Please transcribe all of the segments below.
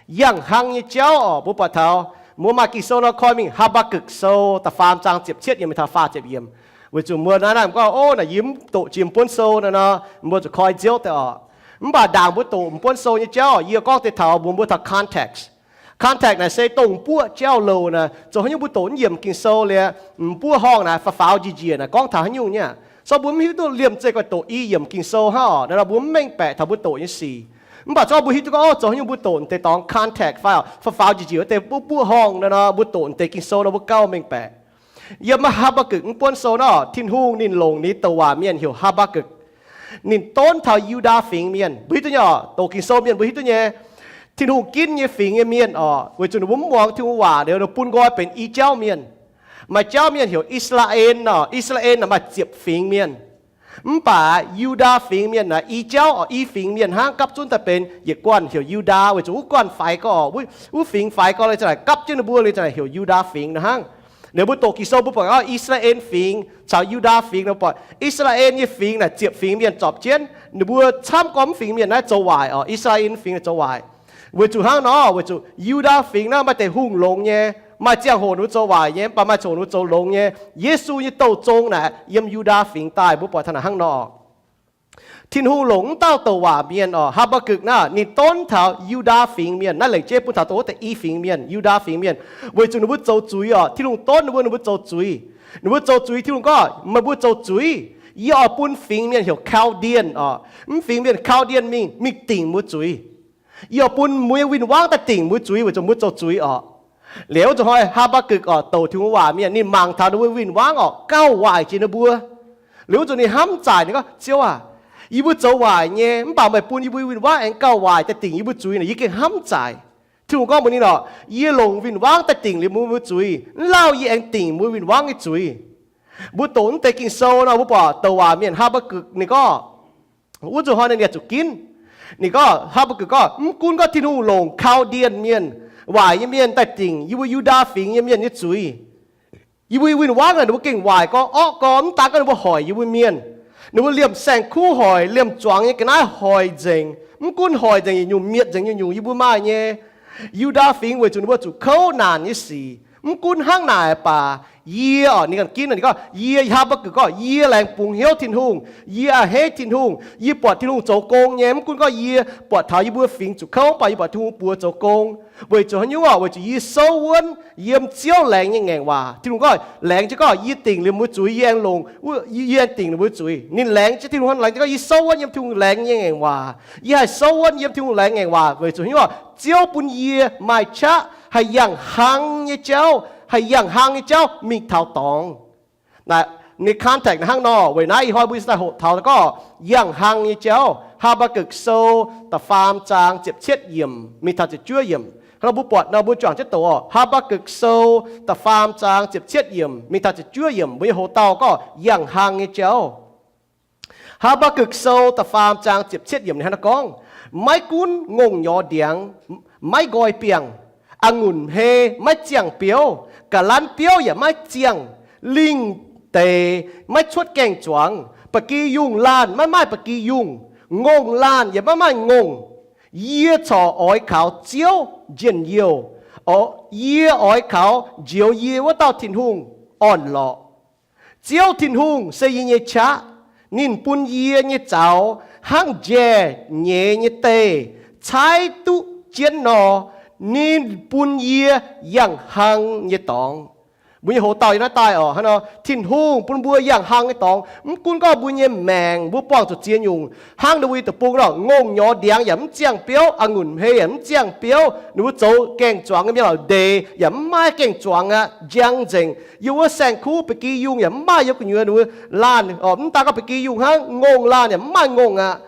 Yangh hlang nyei jauv oc, mbuo buatc taux mbuo maaih Ging-Sou nor koi mingh Haa^mbaa^gukc Sou da'faam zaang ziepc cietv yiemc mingh taux faah ziepc yiemc. Weic zuqc mbuo naaiv naaiv gorngv, ov, naaic yie mv doqc jiex mbuonv sou naaiv nor, mbuo zuqc koi nziouv deix oc. Mv baac ndaangc mbuo doqc mbuonv sou nyei jauv, yie gorngv deix taux mbuox mbuo taux context. Context naaic se dongh mbuoqc jauv-louc naaic, zoux haaix nyungc mbuo doqc mv yiemc Ging-Sou liuz, mbuoqc horngh naaic faaux faaux njiec njiec naaic gorngv taux haaix nyungc nyei. So mbuo mv hiuv duqv liemh zeih guaih doqc i yiemc Ging-Sou hnangv oc, naaiv nor mbuo mv mengh baeqc taux mbuo doqc nyei sic. Mv baac so mbuo hiuv duqv gorngv, ov, zoux haaix nyungc mbuo doqc deix dorngx context fai oc, faaux faaux njiec njiec wuov deix mbuoqc horngh naaiv nor, mbuo doqc deix Ging-Sou nor mbuo gauh mengh baeqc. Yiem Haa^mbaa^gukc mv buonv sou nor, Tin-Hungh ninh longc ninh douc waac mienh heuc Haa^mbaa^gukc. Ninh donv taux Yu^ndaa Fingx Mienh. Mbuo hiuv duqv nyei oc, doqc Ging-Sou mienh mbuo hiuv duqv nyei. Tin-Hungh ginv nyei fingx nyei mienh oc, weic zuqc ninh mbuo mv muangx Tin-Hungh waac liuz ninh bun nqoi benx i jauv mienh. Maaih jauv mienh heuc I^saa^laa^en oc, I^saa^laa^en naaic maaih ziepc fingx mienh. Mv baac Yu^ndaa Fingx Mienh naaic i jauv oc, i fingx mienh hnangv, gapv zunv daaih benx yietc guanh heuc Yu^ndaa, weic zuqc wuov guanh faix gorx, wuov fingx faix gorx liuz za'naaic gapv jienv ninh mbuo liuz za'naaic heuc Yu^ndaa Fingx nor hnangv. Liuz mbuo doqc Ging-Sou mbuo buatc, ov, I^saa^laa^en Fingx caux Yu^ndaa Fingx nor, buatc I^saa^laa^en nyei fingx naaic ziepc fingx mienh zorpc jienv, ninh mbuo camv gorngv mv fingx mienh naaiv zoux waaic oc, I^saa^laa^en fingx naaic zoux waaic. Weic zuqc hnangv nor, weic zuqc Yu^ndaa Fingx naaiv maaih deix hungh longx nyei, maaih ziangh hoc ninh mbuo zoux waaic nyei, mv baac maaih ziangh hoc ninh mbuo zoux longx nyei. Yesu nyei douh zong naaic yiem Yu^ndaa Fingx daaih, mbuo buatc taux naaic hnangv nor. Tin-Hungh longc wuov dauh douc waac mienh oc, Haa^mbaa^gukc naaiv ninh donv taux Yu^ndaa Fingx Mienh, naaiv lengc jeiv bun taux dongh wuov deix i fingx mienh, Yu^ndaa Fingx Mienh, weic zuqc ninh mbuo zoux zuiz oc. Tin-Hungh donv ninh mbuo, ninh mbuo zoux zuiz. Ninh mbuo zoux zuiz, Tin-Hungh gorngv, meih mbuo zoux zuiz, yie oix bun fingx mienh heuc Kaldien oc, mv fingx mienh Kaldien mingh, mingh dingc mbuo zuiz. Yie oix bun mbuo nyei win-wangv daaih dingc mbuo zuiz weic zuqc mbuo zoux zuiz oc. Liuz zuqc hnoi Haa^mbaa^gukc oc, douc Tin-Hungh waac mienh, ninh mangc taux ninh mbuo win-wangv oc, gauh waaic jiex ninh mbuo. Liuz zuqc ninh hnamv zaaic, ninh gorngv, Ziouv aac, yie mbuo zoux waaic nyei, mv baac meih bun yie mbuo win-wangv aengx gauh waaic daaih dingc yie mbuo zuiz naaic, yie gengh hnamv zaaic. Tin-Hungh gorngv mbuox ninh oc, yie longc win-wangv daaih dingc liuz mbuo mbuo zuiz, mv lauh yie aengx dingc mbuo win-wangv nyei zuiz. Mbuo doqc mv deix Ging-Sou nor, mbuo buatc douc waac mienh Haa^mbaa^gukc ninh gorngv, wuov zuqc hnoi ninh yaac zuqc ginv. Ninh gorngv, Haa^mbaa^gukc gorngv, mv gunv gorngv Tin-Hungh longc Kaldien Mienh, waaic nyei mienh daaih dingc yie mbuo Yu^ndaa Fingx nyei mienh nyei zuiz, yie mbuo win-wangv naaic ninh mbuo gengh waaic gorx, orqv gorx, mv daan gorngv ninh mbuo hoic yie mbuo mienh. Ninh mbuo liemh saeng-kuv hoic, liemh zuangx nyei ga'naaiv hoic nzengc. Mv gunv hoic nzengc yietc nyungc, mietc nzengc yietc nyungc, yie mbuo maaih nyei. Yu^ndaa Fingx weic zuqc ninh mbuo zuqc kouv naanc nyei sic. Mv gunv hnangv naaic baac, yie oc, ninh ganh ginv, ninh gorngv, yie, Haa^mbaa^gukc gorngv, yie laengz bungx hnyouv Tin-Hungh, yie a'hneiv Tin-Hungh, yie buatc Tin-Hungh zoux gong nyei. Mv gunv gorngv yie buatc taux yie mbuo fingx zuqc kouv, mv baac yie buatc Tin-Hungh buoz zoux gong. Weic zuqc haaix nyungc oc? Weic zuqc yie souv wuonv yiem Ziouv laengz nyei ngaengc waac. Tin-Hungh gorngv, laengz jienv gorngv yie dingc liuz mbuo zuiz, yie aengx longc, yie aengx dingc liuz mbuo zuiz. Ninh laengz jienv, Tin-Hungh laengz jienv gorngv yie souv wuonv yiem Tin-Hungh laengz nyei ngaengc waac. Yie haih souv wuonv yiem Tin-Hungh laengz ngaengc waac weic zuqc haaix nyungc oc? Ziouv bun yie maaih qaqv haih yangh hlang nyei jauv, haih yangh hlang nyei jauv mingh taux dorngx. Naaiv, ninh context naaiv hnangv nor, weic naaiv ih hnoi mbuo daaih hoqc taux gorngv yangh hlang nyei jauv. Haa^mbaa^gukc Sou da'faam zaang ziepc cietv yiemc mingh taux ziepc juov yiemc. Hnangv nor mbuo buatc nor mbuo juangc jienv doqc oc. Haa^mbaa^gukc Sou da'faam zaang ziepc cietv yiemc mingh taux ziepc juov yiemc, mbuo nyei hoc-dauh gorngv yangh hlang nyei jauv. Haa^mbaa^gukc Sou da'faam zaang ziepc cietv yiemc ninh hnangv naaiv gorngv, maiv gunv ngongh nyorx ndiangx maiv nqoi biangh, a'ngunc hmei maiv ziangh biouv, ga'lanv biouv yaac maiv ziangh, lingh deix maiv cuotv gaeng-zuangx, ba'gi yungh laanh maiv maaih ba'gi yungh, ngongh laanh yaac maiv maaih ngongh, yie corc oix kaux Ziouv njien-youh. Yie oix kaux njoux yie wuov dauh Tin-Hungh orn-lorqc. Ziouv Tin-Hungh se yie nyei qaqv. Ninh bun yie nyei zaux hnangv njaih nyeiz nyei deih caaiv duqv jienv nor, ninh bun yie yangh hlang nyei dorngx. Mbuo nyei hoc-dauh yiem naaiv daaih oc, hnangv nor Tin-Hungh bun mbuo yangh hlang nyei dorngx. Mv gunv gorngv mbuo nyei maengc mbuo buangh zuqc ziex nyungc, hnangv ninh mbuo nyei deic-bung nor, ngongh nyorx ndiangx yaac mv ziangh biouv, a'ngunc hmei yaac mv ziangh biouv, ninh mbuo zoux gaeng-zuangx nyei mienh oc, ndeic yaac mv maaih gaeng-zuangx aqv, njang nzengc. Yiem wuov saeng-kuv ba'gi yungh yaac mv maaih yiem gu'nyuoz ninh mbuo laanh oc, mv daan gorngv ba'gi yungh hnangv, ngongh laanh yaac mv maaih ngongh aqv.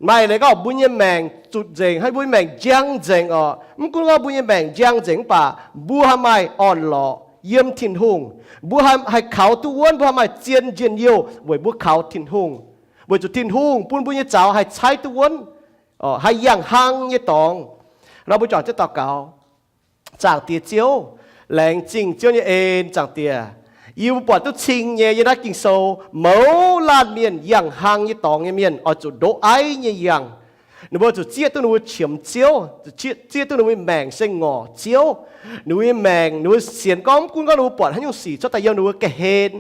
Maaih leiz gorngv mbuo nyei maengc zutc nzengc, hnangv mbuo nyei maengc njang nzengc oc. Mv gunv gorngv mbuo nyei maengc njang nzengc mv baac mbuo haih maaih orn-lorqc yiem Tin-Hungh. Mbuo haih kaux duqv wuonv, mbuo haih maaih zien njien-youh weic mbuo kaux Tin-Hungh. Weic zuqc Tin-Hungh bun mbuo nyei zaux haih caaiv duqv wuonv, haih yangh hlang nyei dorngx. Nor mbuo juangc jienv daux gaux. Zaangc Diex Ziouv, laengz zingh Ziouv nyei en. Zaangc Diex, yie mbuo buatc duqv cing nyei yiem naaiv Ging-Sou, mouz laanh mienh yangh hlang nyei dorngx nyei mienh oix zuqc ndoqv aiv nyei yangh. Ninh mbuo zuqc zieqv duqv ninh mbuo qiemx Ziouv, zieqv duqv ninh mbuo nyei maengc se ngorc Ziouv. Ninh mbuo nyei maengc, ninh mbuo sienx gorngv mv gunv gorngv ninh mbuo buatc haaix nyungc sic cuotv daaih yiem ninh mbuo ga'hlen,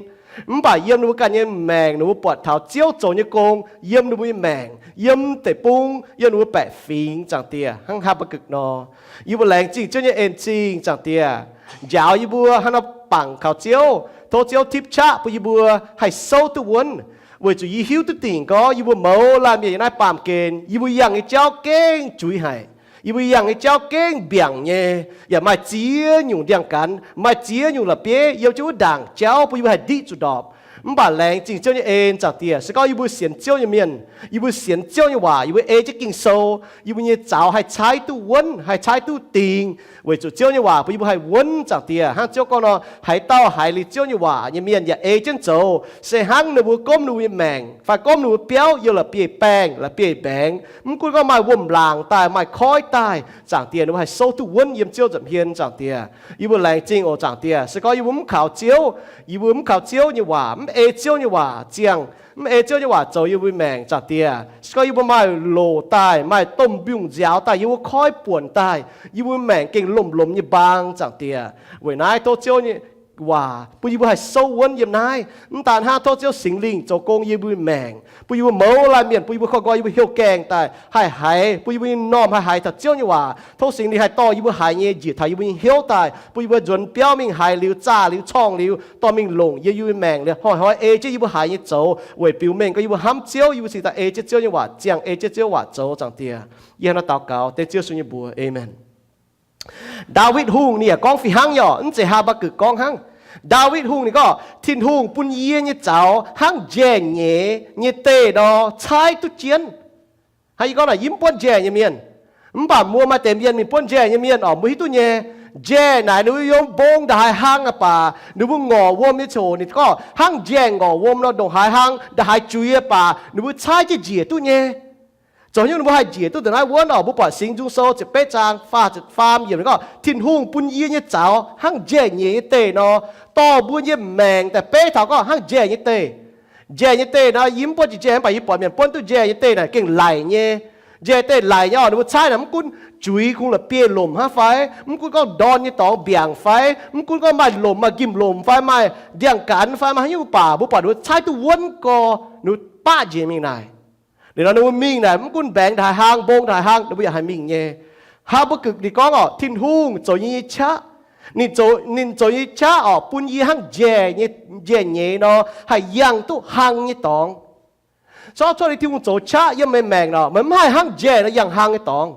mv baac yiem ninh mbuo ganh nyei maengc ninh mbuo buatc taux Ziouv zoux nyei gong yiem ninh mbuo nyei maengc, yiem deic-bung, yiem ninh mbuo baeqc fingx, Zaangc Diex, hnangv Haa^mbaa^gukc nor. Yie mbuo laengz zingh Ziouv nyei en-zingh, Zaangc Diex. Njaaux yie mbuo hnangv nor bangc kaux Ziouv, tov Ziouv tipv qaqv bun yie mbuo haih souv duqv wuonv, weic zuqc yie hiuv duqv dingc gorngv yie mbuo mouz laanh mienh yiem naaiv baamh gen, yie mbuo yangh nyei jauv gengh juix haic. Yie mbuo yangh nyei jauv gengh mbiaangc nyei, yaac maaih ziex nyungc ndiangx-gaanx, maaih ziex nyungc la'bieiv yiem jienv wuov ndaangc jauv bun yie mbuo haih ndiqv zuqc ndorpc. Mv baac laengz zingh Ziouv nyei en, Zaangc Diex, se gorngv yie mbuo sienx Ziouv nyei mienh, yie mbuo sienx Ziouv nyei waac, yie mbuo ei jienv Ging-Sou, yie mbuo nyei zaux haih caaiv duqv wuonv, haih caaiv duqv dingc, weic zuqc Ziouv nyei waac bun yie mbuo haih wuonv, Zaangc Diex. Hnangv Ziouv gorngv nor, haaix dauh haiz liuz Ziouv nyei waac nyei mienh yaac ei jienv zoux, se hnangv ninh mbuo gomv ninh mbuo nyei maengc fai gomv ninh mbuo biauv yiem la'bieiv-baengh, la'bieiv-mbaengx. Mv gunv gorngv maaih wuom-laangc daaih, maaih koiv daaih, Zaangc Diex, ninh mbuo haih souv duqv wuonv yiem Ziouv nza'hmien, Zaangc Diex. Yie mbuo laengz zingh oc, Zaangc Diex. Se gorngv yie mbuo mv kaux Ziouv, yie mbuo mv kaux Ziouv nyei waac, mv ei Ziouv nyei waac ziangh, mv ei Ziouv nyei waac zoux yie mbuo maengc, Zaangc Diex, se gorngv yie mbuo maaih loc daaih, maaih domh mbiungc nziaaux daaih, yie mbuo koiv buonc daaih, yie mbuo maengc gengh lomh lomh nyei mbaang, Zaangc Diex. Weic naaiv tov Ziouv nyei waac bun yie mbuo haih souv wuonv yiem naaiv. Mv daan hnangv, tov Ziouv Singx Lingh zoux gong yiem yie mbuo maengc, bun yie mbuo mouz laanh mienh, bun yie mbuo korv nqoi, yie mbuo heuc gaengh daaih haih haiz, bun yie mbuo nyei m'normh haih haiz taux Ziouv nyei waac. Tov Singx Lingh haih dorh yie mbuo haiz nyei njiec taux yie mbuo nyei hnyouv daaih, bun yie mbuo nzuonx biauv mingh haiz liuz, zaah liuz, corngh liuz, dorh mingh longc yiem yie mbuo maengc liuz, hnoi-hnoi ei jienv yie mbuo haiz nyei zoux, weic biux mengh gorngv yie mbuo hnamv Ziouv, yie mbuo cingx daaih ei jienv Ziouv nyei waac ziangh, ei jienv Ziouv waac zoux, Zaangc Diex. Yie hnangv naaiv daux gaux dengv Ziouv Yesu nyei mbuox, aamen. Ndaawitv Hungh ninh yaac gorngv fih hnangv nyei, mv zeiz Haa^mbaa^gukc gorngv hnangv. Ndaawitv Hungh ninh gorngv, Tin-Hungh bun yie nyei zaux hnangv njaih nyeiz nyei deih nor caaiv duqv jienv. Hnangv yie gorngv naaic, yie mv buonv njaih nyei mienh. Mv baac mbuo maaih deix mienh mingh buonv njaih nyei mienh oc, mbuo hiuv duqv nyei. Njaih naaic ninh mbuo yiem mbong ndongc haaix hlang aqv baac, ninh mbuo ngorc wuom nyei ziangh hoc ninh gorngv hnangv njaih ngorc wuom nor, ndongc haaix hlang, ndongc haaix juiz baac ninh mbuo caaiv jienv njiec duqv nyei. Zoux haaix nyungc ninh mbuo haih njiec duqv ndongc naaiv wuonv oc? Mbuo buatc Singx Nzung Sou ziepc betv zaang faah ziepc faam yiemc ninh gorngv, Tin-Hungh bun yie nyei zaux hnangv njaih nyeiz nyei deih nor, dorh mbuo nyei maengc daaih beiv taux gorngv hnangv njaih nyei deih. Njaih nyei deih nor, yie mv buonv jiex njaih mv baac yie buatc mienh buonv duqv njaih nyei deih naaic gengh laic nyei. Njaih deih laic nyei oc, ninh mbuo caaiv naaic mv gunv juiz kungx la'bieiv-lomc hnangv fai, mv gunv gorngv ndorn nyei dorngx mbiaangc fai, mv gunv gorngv maaih lomc, maaih nqimh lomc fai, maaih ndiangx-gaanx fai, maaih haaix nyungc baac, mbuo buatc ninh mbuo caaiv duqv wuonv gorx, ninh mbuo baqv njiec mingh naaic. Liuz nor ninh mbuo mingh naaic mv gunv mbaengx ndongc haaix hlang, mbong ndongc haaix hlang, ninh mbuo yaac haih mingh nyei. Haa^mbaa^gukc ninh gorngv oc, Tin-Hungh zoux nyei nyei qaqv. Ninh zoux, ninh zoux nyei qaqv oc, bun yie hnangv njaih nyei, njaih nyeiz nor haih yangh duqv hlang nyei dorngx. Corc cuotv liuz Tin-Hungh zoux qaqv yiem meih maengc nor, meih mv haih hnangv njaih nor yangh hlang nyei dorngx.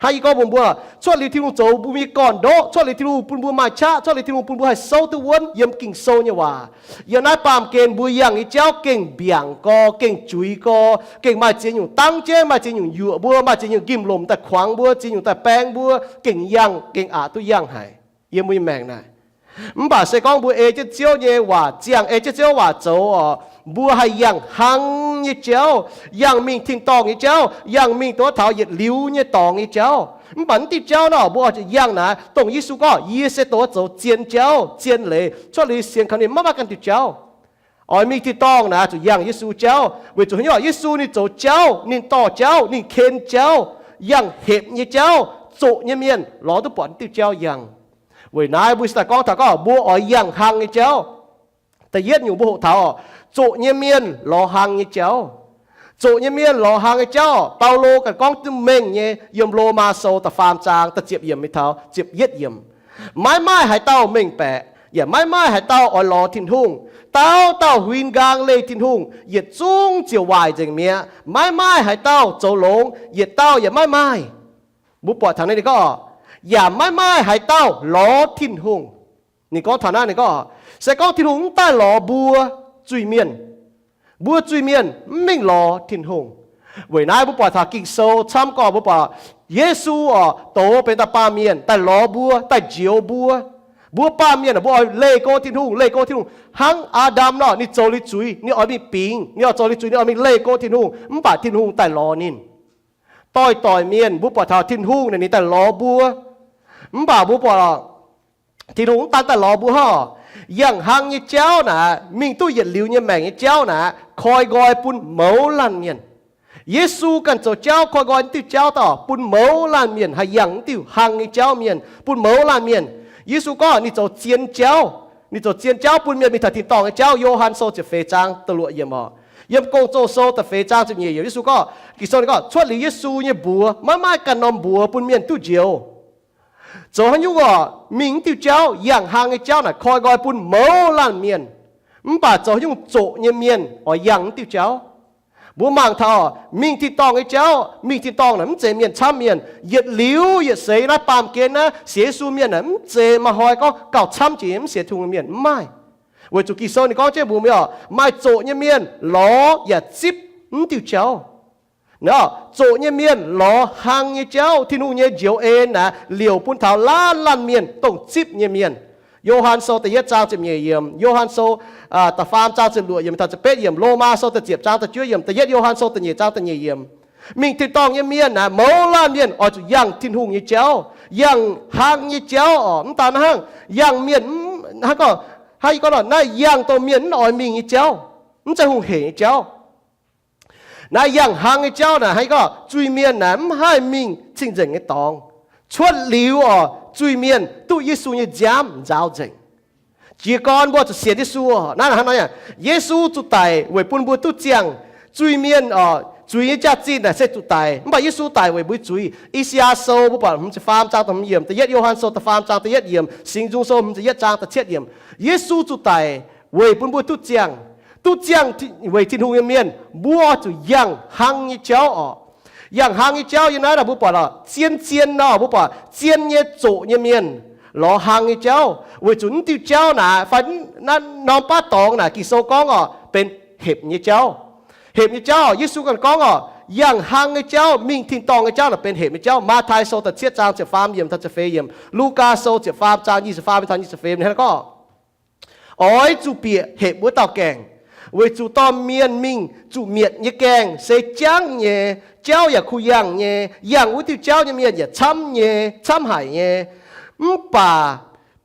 Hnangv yie gorngv mbuox mbuo, cuotv liuz Tin-Hungh zoux mbuo nyei gorn-ndoqv, cuotv liuz Tin-Hungh bun mbuo maaih qaqv, cuotv liuz Tin-Hungh bun mbuo haih souv duqv wuonv yiem Ging-Sou nyei waac. Yiem naaiv baamh gen mbuo yangh nyei jauv gengh mbiaangc gorx, gengh juiz gorx, gengh maaih ziex nyungc dangv jienv, maaih ziex nyungc yuoqc mbuo, maaih ziex nyungc nqimh lomc daaih kuangx mbuo, ziex nyungc daaih baeng mbuo, gengh yangh, gengh aqc duqv yangh haic yiem mbuo nyei maengc naaic. Mv baac se gorngv mbuo ei jienv Ziouv nyei waac ziangh, ei jienv Ziouv waac zoux oc, mbuo haih yangh hlang nyei jauv, yangh mingh tin-dorngh nyei jauv, yangh mingh dongh taux yietc liuz nyei dorngx nyei jauv. Mv baac naaiv diuh jauv nor, mbuo oix zuqc yangh naaic, dongh Yesu gorngv, Yie se dongh zuqc zien jauv, zien leiz. Cuotv liuz sienx kaux ninh maiv maaih ganh diuh jauv. Oix mingh tin-dorngh naaic zuqc yangh Yesu jauv, weic zuqc haaix nyungc? Yesu ninh zoux jauv, ninh dorh jauv, ninh ken jauv, yangh hepc nyei jauv, zoqc nyei mienh lorz duqv buatc naaiv diuh jauv yangh. Weic naaiv mbuo cingx daaih gorngv taux gorngv mbuo oix yangh hlang nyei jauv. Da'yietv nyungc mbuo hoqc taux oc, zoqc nyei mienh lorz hlang nyei jauv. Zoqc nyei mienh lorz hlang nyei jauv, Baulo ganh gorngv duqv mengh nyei yiem Lomaa Sou da'faam zaang da'ziepc yiemc mingh taux ziepc yietv yiemc. Maiv maaih haaix dauh mengh baeqc, yaac maiv maaih haaix dauh oix lorz Tin-Hungh. Dauh dauh huin nqaang leih Tin-Hungh, yietc zungv ziouc waaic nzengc mi'aqv. Maiv maaih haaix dauh zoux longx, yietc dauh yaac maiv maaih. Mbuo buatc taux naaiv ninh gorngv, yaac maiv maaih haaix dauh lorz Tin-Hungh. Ninh gorngv taux naaiv ninh gorngv, se gorngv Tin-Hungh mv daaih lorz mbuo zuiz-mienh, mbuo zuiz-mienh mv mingh lorz Tin-Hungh. Weic naaiv mbuo buatc taux Ging-Sou camv gorngv mbuo buatc Yesu oc, douz benx dauh baamh mienh daaih lorz mbuo, daaih njoux mbuo. Mbuo baamh mienh mbuo oix leih go Tin-Hungh, leih go Tin-Hungh. Hnangv Aa^ndam nor, ninh zoux liuz zuiz, ninh oix mingh bingx, ninh oix zoux liuz zuiz, ninh oix mingh leih go Tin-Hungh, mv baac Tin-Hungh daaih lorz ninh. Doix-doix mienh mbuo buatc taux Tin-Hungh naaic ninh daaih lorz mbuo. Mv baac mbuo buatc Tin-Hungh mv daan daaih lorz mbuo hnangv, yangh hlang nyei jauv naaic, mingh duqv yietc liuz nyei maengc nyei jauv naaic, koi nqoi bun mouz laanh mienh. Yesu ganh zoux jauv koi nqoi diuh jauv daaih bun mouz laanh mienh haih yangh diuh hlang nyei jauv mienh, bun mouz laanh mienh. Yesu gorngv ninh zoux zien jauv. Ninh zoux zien jauv bun mienh mingh taux tin-dorngh nyei jauv. Yo^han Sou ziepc feix zaang da'luoqc yiemc oc. Yiem Gong-Zoh Sou da'feix zaang ziepc nyeic yiemc, Yesu gorngv, Ging-Sou ninh gorngv, cuotv liuz Yesu nyei mbuox maiv maaih ganh norm mbuox bun mienh duqv njoux. Zoux haaix nyungc oc, mingh diuh jauv, yangh hlang nyei jauv naaic koi nqoi bun mouz laanh mienh. Mv baac zoux haaix nyungc zoqc nyei mienh oix yangh diuh jauv? Mbuo mangc taux mingh tin-dorngh nyei jauv, mingh tin-dorngh naaic mv zeiz mienh camv mienh. Yietc liuz yietc seix naaiv baamh gen naaiv sienx Yesu mienh naaic mv zeiz maaih hnoi gorngv gauh camv jiex mv sienx Tin-Hungh mienh, mv maaih. Weic zuqc Ging-Sou ninh gorngv jienv mbuox mienh oc, maaih zoqc nyei mienh lorz yaac zipv mv diuh jauv. Zoqc nyei mienh lorz hlang nyei jauv, Tin-Hungh nyei njoux en naaic liouc bun taux laanh laanh mienh dongh zipv nyei mienh. Yo^han Sou da'yietv zaang ziepc nyeic yiemc, Yo^han Sou da'faam zaang ziepc luoqc yiemc taux ziepc betv yiemc, Lomaa Sou da'ziepc zaang da'juov yiemc, da'yietv Yo^han Sou da'nyeic zaang da'nyeic yiemc. Mingh tin-dorngh nyei mienh naaic mouz laanh mienh oix zuqc yangh Tin-Hungh nyei jauv, yangh hlang nyei jauv oc. Mv daan hnangv, yangh mienh, hnangv gorngv, hnangv yie gorngv nor, naaiv yangh dongh mienh mv oix mingh nyei jauv, mv zeiz hungh heic nyei jauv. Naaiv yangh hlang nyei jauv naaic hnangv gorngv zuiz-mienh naaic mv haih mingh cing-nzengc nyei dorngx. Cuotv liuz oc, zuiz-mienh duqv Yesu nyei nziaamv nzaaux nzengc. Jiez gorn mbuo zuqc sienx Yesu oc. Naaiv hnangv nor, Yesu zuqc daic weic bun mbuo duqv ziangh. Zuiz-mienh oc, zuiz nyei jaax-zinh naaic se zuqc daic, mv baac Yesu daic weic mbuo zuiz. I^saa^yaa Sou mbuo buatc hmz ziepc faam zaang da'hmz yiemc, da'yietv Yo^han Sou da'faam zaang da'yietv yiemc, Singx Nzung Sou hmz ziepc yietv zaang da'cietv yiemc. Yesu zuqc daic weic bun mbuo duqv ziangh. Duqv ziangh weic Tin-Hungh nyei mienh, mbuo oix zuqc yangh hlang nyei jauv oc. Yangh hlang nyei jauv yiem naaiv naaic mbuo buatc oc, zien zien nor, mbuo buatc zien nyei zoqc nyei mienh lorz hlang nyei jauv, weic zuqc mv diuh jauv naaic fai naaiv norm baav dorngx naaic Ging-Sou gorngv oc, benx hepc nyei jauv. Hepc nyei jauv, Yesu ganh gorngv oc, yangh hlang nyei jauv, mingh tin-dorngh nyei jauv naaic benx hepc nyei jauv. Matv^tai Sou da'cietv zaang ziepc faam yiemc taux ziepc feix yiemc, Lugaa Sou ziepc faam zaang nyic ziepc faam taux nyic ziepc feix yiemc hnangv gorngv, oix zuqc bieqc hepc wuov dauh gaengh, weic zuqc dorh mienh mingh zuqc mietc nyei gaengh se jangv nyei, jauv yaac kuh yangh nyei, yangh wuov diuh jauv nyei mienh yaac camv nyei, camv haic nyei. Mv baac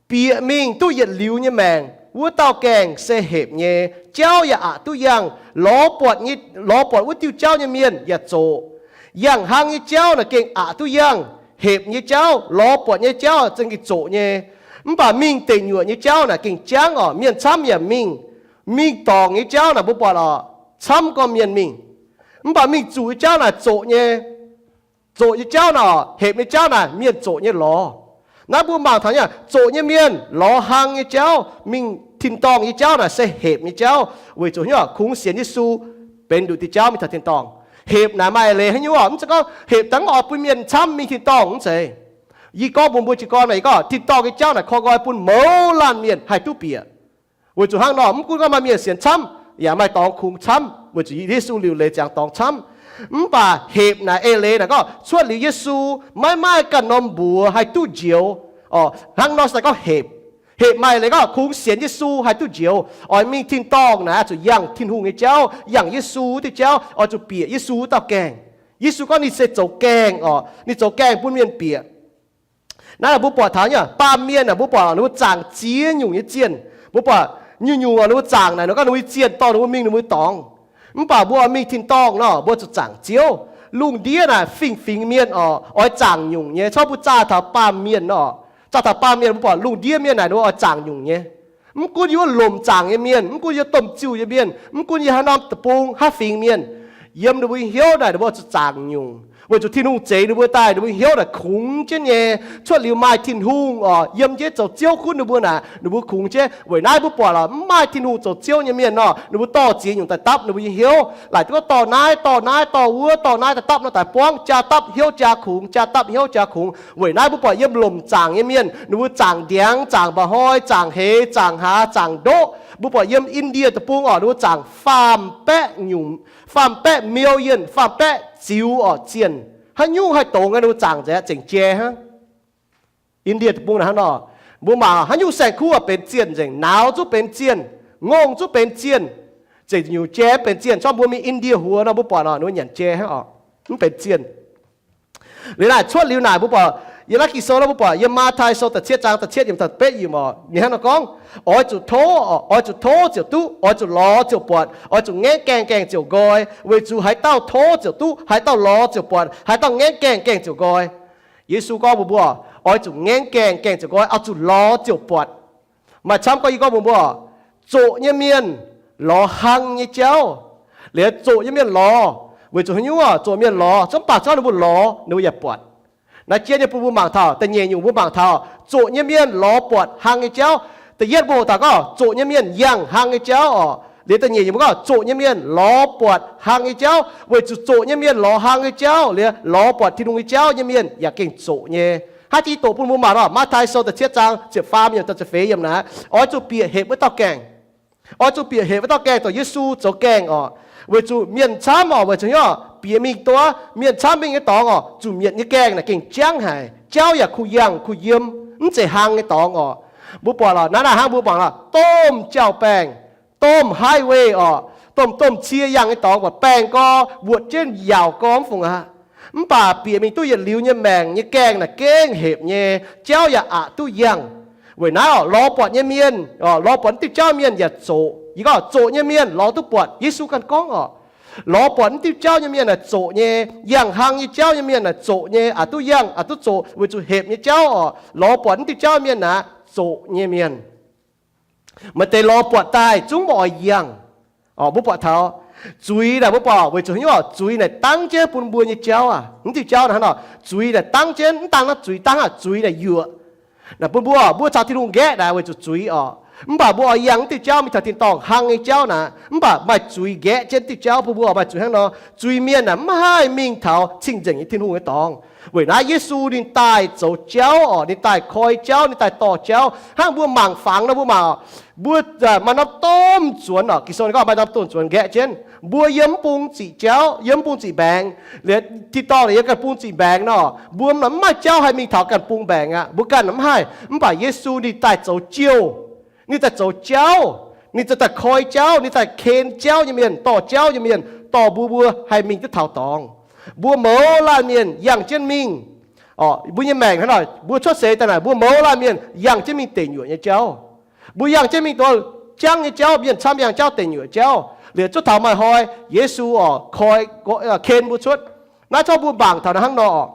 bieqc mingh duqv yietc liuz nyei maengc wuov dauh gaengh se hepc nyei, jauv yaac aqc duqv yangh, lorz buatc nyei, lorz buatc wuov diuh jauv nyei mienh yaac zoqc. Yangh hlang nyei jauv naaic gengh aqc duqv yangh, hepc nyei jauv, lorz buatc nyei jauv za'gengh zoqc nyei. Mv baac mingh deic nyuoqc nyei jauv naaic gengh jangv oc, mienh camv yaac mingh. Mingh dorngc nyei jauv naaic mbuo buatc oc, camv gorngv mienh mingh. Mv baac mingh zuqc nyei jauv naaic zoqc nyei. Zoqc nyei jauv naaic, hepc nyei jauv naaic mienh zoqc nyei lorz. Naaiv mbuo mangc taux nyei, zoqc nyei mienh lorz hlang nyei jauv, mingh tin-dorngh nyei jauv naaic se hepc nyei jauv, weic zuqc hnyouv kungx sienx Yesu benx nduqc diuh jauv mingh taux tin-dorngh. Hepc naaic maaih eix leiz haaix nyungc oc, mv zeiz gorngv hepc dangv oix bun mienh camv mingh tin-dorngh, mv zeiz. Yie gorngv mbuox mbuo jiez gorn naaic, yie gorngv tin-dorngh nyei jauv naaic koi nqoi bun mouz laanh mienh haih duqv bieqc. Weic zuqc hnangv nor, mv gunv gorngv maaih mienh sienx camv, yaac maaih dorngx kungx camv, weic zuqc Yesu liuc leiz ziangx dorngx camv. Mv baac hepc naaic eix leiz naaic gorngv cuotv liuz Yesu, maiv maaih ganh norm mbuox haih duqv njoux. Hnangv nor se gorngv hepc. Hepc maaih leiz gorngv kungx sienx Yesu haih duqv njoux. Oix mingh tin-dorngh naaic oix zuqc yangh Tin-Hungh nyei jauv, yangh Yesu diuh jauv, oix zuqc bieqc Yesu wuov dauh gaengh. Yesu gorngv ninh se zoux gaengh oc, ninh zoux gaengh bun mienh bieqc. Naaiv mbuo buatc taux nyei, baamh mienh aah, mbuo buatc ninh mbuo zaangc ziex nyungc nyei zienh. Mbuo buatc nyungc-nyungc oc, ninh mbuo zaangc naaic, ninh gorngv ninh mbuo nyei zienh dorh ninh mbuo mingh ninh mbuo dorngx. Mv baac mbuo oix mingh tin-dorngh nor, mbuo zuqc zaangc Ziouv. Lungh ndiev naaic fingx-fingx mienh oc, oix zaangc nyungc nyei. Corc mbuo zaah taux baamh mienh oc, zaah taux baamh mienh mbuo buatc lungh ndiev mienh naaic ninh mbuo oix zaangc nyungc nyei. Mv gunv yie wuov lomc zaangc nyei mienh, mv gunv yie domh ziuh nyei mienh, mv gunv yie haaix norm deic-bung haaix fingx mienh, yiem ninh mbuo nyei hnyouv naaic ninh mbuo zuqc zaangc nyungc. Weic zuqc Tin-Hungh zeix ninh mbuo daaih, ninh mbuo nyei hnyouv naaic kungx jienv nyei. Cuotv liuz maaih Tin-Hungh oc, yiem jienv zoux Ziouv gunv ninh mbuo naaic, ninh mbuo kungx jienv. Weic naaiv mbuo buatc oc, mv maaih Tin-Hungh zoux Ziouv nyei mienh nor, ninh mbuo dorh ziex nyungc daaih dapv ninh mbuo nyei hnyouv. Laaic duqv gorngv dorh naaiv, dorh naaiv, dorh wuov, dorh naaiv daaih dapv naaiv daaih buangv, jaa dapv hnyouv jaa kungx, jaa dapv hnyouv jaa kungx. Weic naaiv mbuo buatc yiem lomc zaangc nyei mienh, ninh mbuo zaangc ndiangx, zaangc mba'hnoi, zaangc heix, zaangc haaz, zaangc ndoqv. Mbuo buatc yiem Indie deic-bung oc, ninh mbuo zaangc faam baeqv nyungc, faam baeqv million, faam baeqv ziux oc zienh. Haaix nyungc haih dongz nyei, ninh mbuo zaangc nzengc, zengc jai hnangv. Indie deic-bung naaic hnangv nor, mbuo mangc haaix nyungc saeng-kuv benx zienh nzengc, nauz zungv benx zienh, ngongh zungv benx zienh, zengc nyungc jai benx zienh. Corc mbuo mingh Indie huox nor mbuo buatc oc, ninh mbuo nyanc jai hnangv oc, mv benx zienh. Liuz naaic cuotv liuz naaic mbuo buatc Yiem naaiv Ging-Sou naaiv mbuo buatc yiem Matv^tai Sou da'cietv zaang da'cietv yiemc da'betv yiemc oc, ninh hnangv nor gorngv, oix zuqc tov, oix zuqc tov ziouc duqv, oix zuqc lorz ziouc buatc, oix zuqc ngaengv gaengh gaengh ziouc nqoi, weic zuqc haaix dauh tov ziouc duqv, haaix dauh lorz ziouc buatc, haaix dauh ngaengv gaengh gaengh ziouc nqoi. Yesu gorngv mbuox mbuo, oix zuqc ngaengv gaengh gaengh ziouc nqoi, oix zuqc lorz ziouc buatc. Maaih camv gorngv, yie gorngv mbuox mbuo, zoqc nyei mienh lorz hlang nyei jauv. Liuz zoqc nyei mienh lorz, weic zuqc haaix nyungc oc, zoqc mienh lorz, zungv baac zungv ninh mbuo lorz ninh mbuo yaac buatc. Naaiv jien nyei bun mbuo mangc taux, da'nyeic nyungc mbuo mangc taux zoqc nyei mienh lorz buatc hlang nyei jauv. Da'yietv mbuo hoqc taux gorngv zoqc nyei mienh yangh hlang nyei jauv oc. Liuz da'nyeic nyungc mbuo gorngv zoqc nyei mienh lorz buatc hlang nyei jauv, weic zuqc zoqc nyei mienh lorz hlang nyei jauv, liuz lorz buatc Tin-Hungh nyei jauv nyei mienh yaac gengh zoqc nyei. Haaix jiex doqc bun mbuo mangc oc, Matv^tai Sou da'cietv zaang ziepc faam yiemc da'feix yiemc naaiv, oix zuqc bieqc hepc wuov dauh gaengh. Oix zuqc bieqc hepc wuov dauh gaengh dorh Yesu zoux gaengh oc. Weic zuqc mienh camv oc, weic zuqc hnyouv bieqc mingh duqv mienh camv mingh nyei dorngx oc, zuqc mietc nyei gaengh naaic gengh jangv haic, jauv yaac kuh yangh kuh yiem, mv zeiz hlang nyei dorngx oc. Mbuo buatc lorqc, naaiv naaic hnangv mbuo mangc lorqc, domh jauv-baengh, domh highway oc, domh domh cie yangh nyei dorngx buatc baengh gorx, wuotc jienv yaauc gorx mv fungc aqv. Mv baac bieqc mingh duqv yietc liuz nyei maengc nyei gaengh naaic gengh hepc nyei, jauv yaac aqc duqv yangh. Weic naaiv oc, lorz buatc nyei mienh, lorz buatc mv diuh jauv mienh yaac zoqc. Yie gorngv zoqc nyei mienh lorz duqv buatc, Yesu ganh gorngv oc. Lorz buatc mv diuh jauv nyei mienh naaic zoqc nyei, yangh hlang nyei jauv nyei mienh naaic zoqc nyei, aqc duqv yangh, aqc duqv zoqc, weic zuqc hepc nyei jauv oc, lorz buatc mv diuh jauv mienh naaic zoqc nyei mienh. Maaih deix lorz buatc daaih zungv mv oix yangh. Mbuo buatc taux zuiz naaic, mbuo buatc weic zuqc haaix nyungc oc, zuiz naaic dangv jienv bun mbuo nyei jauv aac, mv diuh jauv naaic hnangv nor, zuiz naaic dangv jienv, mv dangv naaiv zuiz dangv aac, zuiz naaic yuoqc. Naaic bun mbuo, mbuo caux Tin-Hungh nqaeqv naaic weic zuqc zuiz oc. Mv baac mbuo oix yangh mv diuh jauv mingh taux tin-dorngh hlang nyei jauv naaic, mv baac maaih zuiz nqaeqv jienv diuh jauv bun mbuo oc. Maaih zuiz hnangv nor, zuiz mienh naaic mv haih mingh taux cing-nzengc nyei Tin-Hungh nyei dorngx. Weic naaiv Yesu ninh daaih zoux jauv oc, ninh daaih koi jauv, ninh daaih dorh jauv. Hnangv mbuo mangc fangx nor, mbuo mangc, mbuo maaih norm domh nzuonx oc, Ging-Sou ninh gorngv maaih norm domh nzuonx nqaeqv jienv. Mbuo yiem mv bung ziqc jauv, yiem mv bung ziqc mbaengx, liuz tin-dorngh naaic yiem ganh bung ziqc mbaengx nor, mbuo mv maaih jauv haih mingh taux ganh bung mbaengx aqv. Mbuo ganh mv haih. Mv baac Yesu ninh daaih zoux jouh, ninh daaih zoux jauv, ninh daaih koi jauv, ninh daaih ken jauv nyei mienh, dorh jauv nyei mienh, dorh mbuo, mbuo haih mingh duqv taux dorngx. Mbuo mouz laanh mienh yangh jienv mingh. Mbuo nyei maengc hnangv nor, mbuo cuotv seix daaih naaic, mbuo mouz laanh mienh yangh jienv mingh deic nyuoqc nyei jauv. Mbuo yangh jienv mingh duqv jangv nyei jauv, mienh camv yangh jauv deic nyuoqc jauv. Liuz zuov taux maaih hnoi Yesu oc, koi, ken mbuo cuotv. Naaiv corc mbuo mangc taux naaiv hnangv nor oc.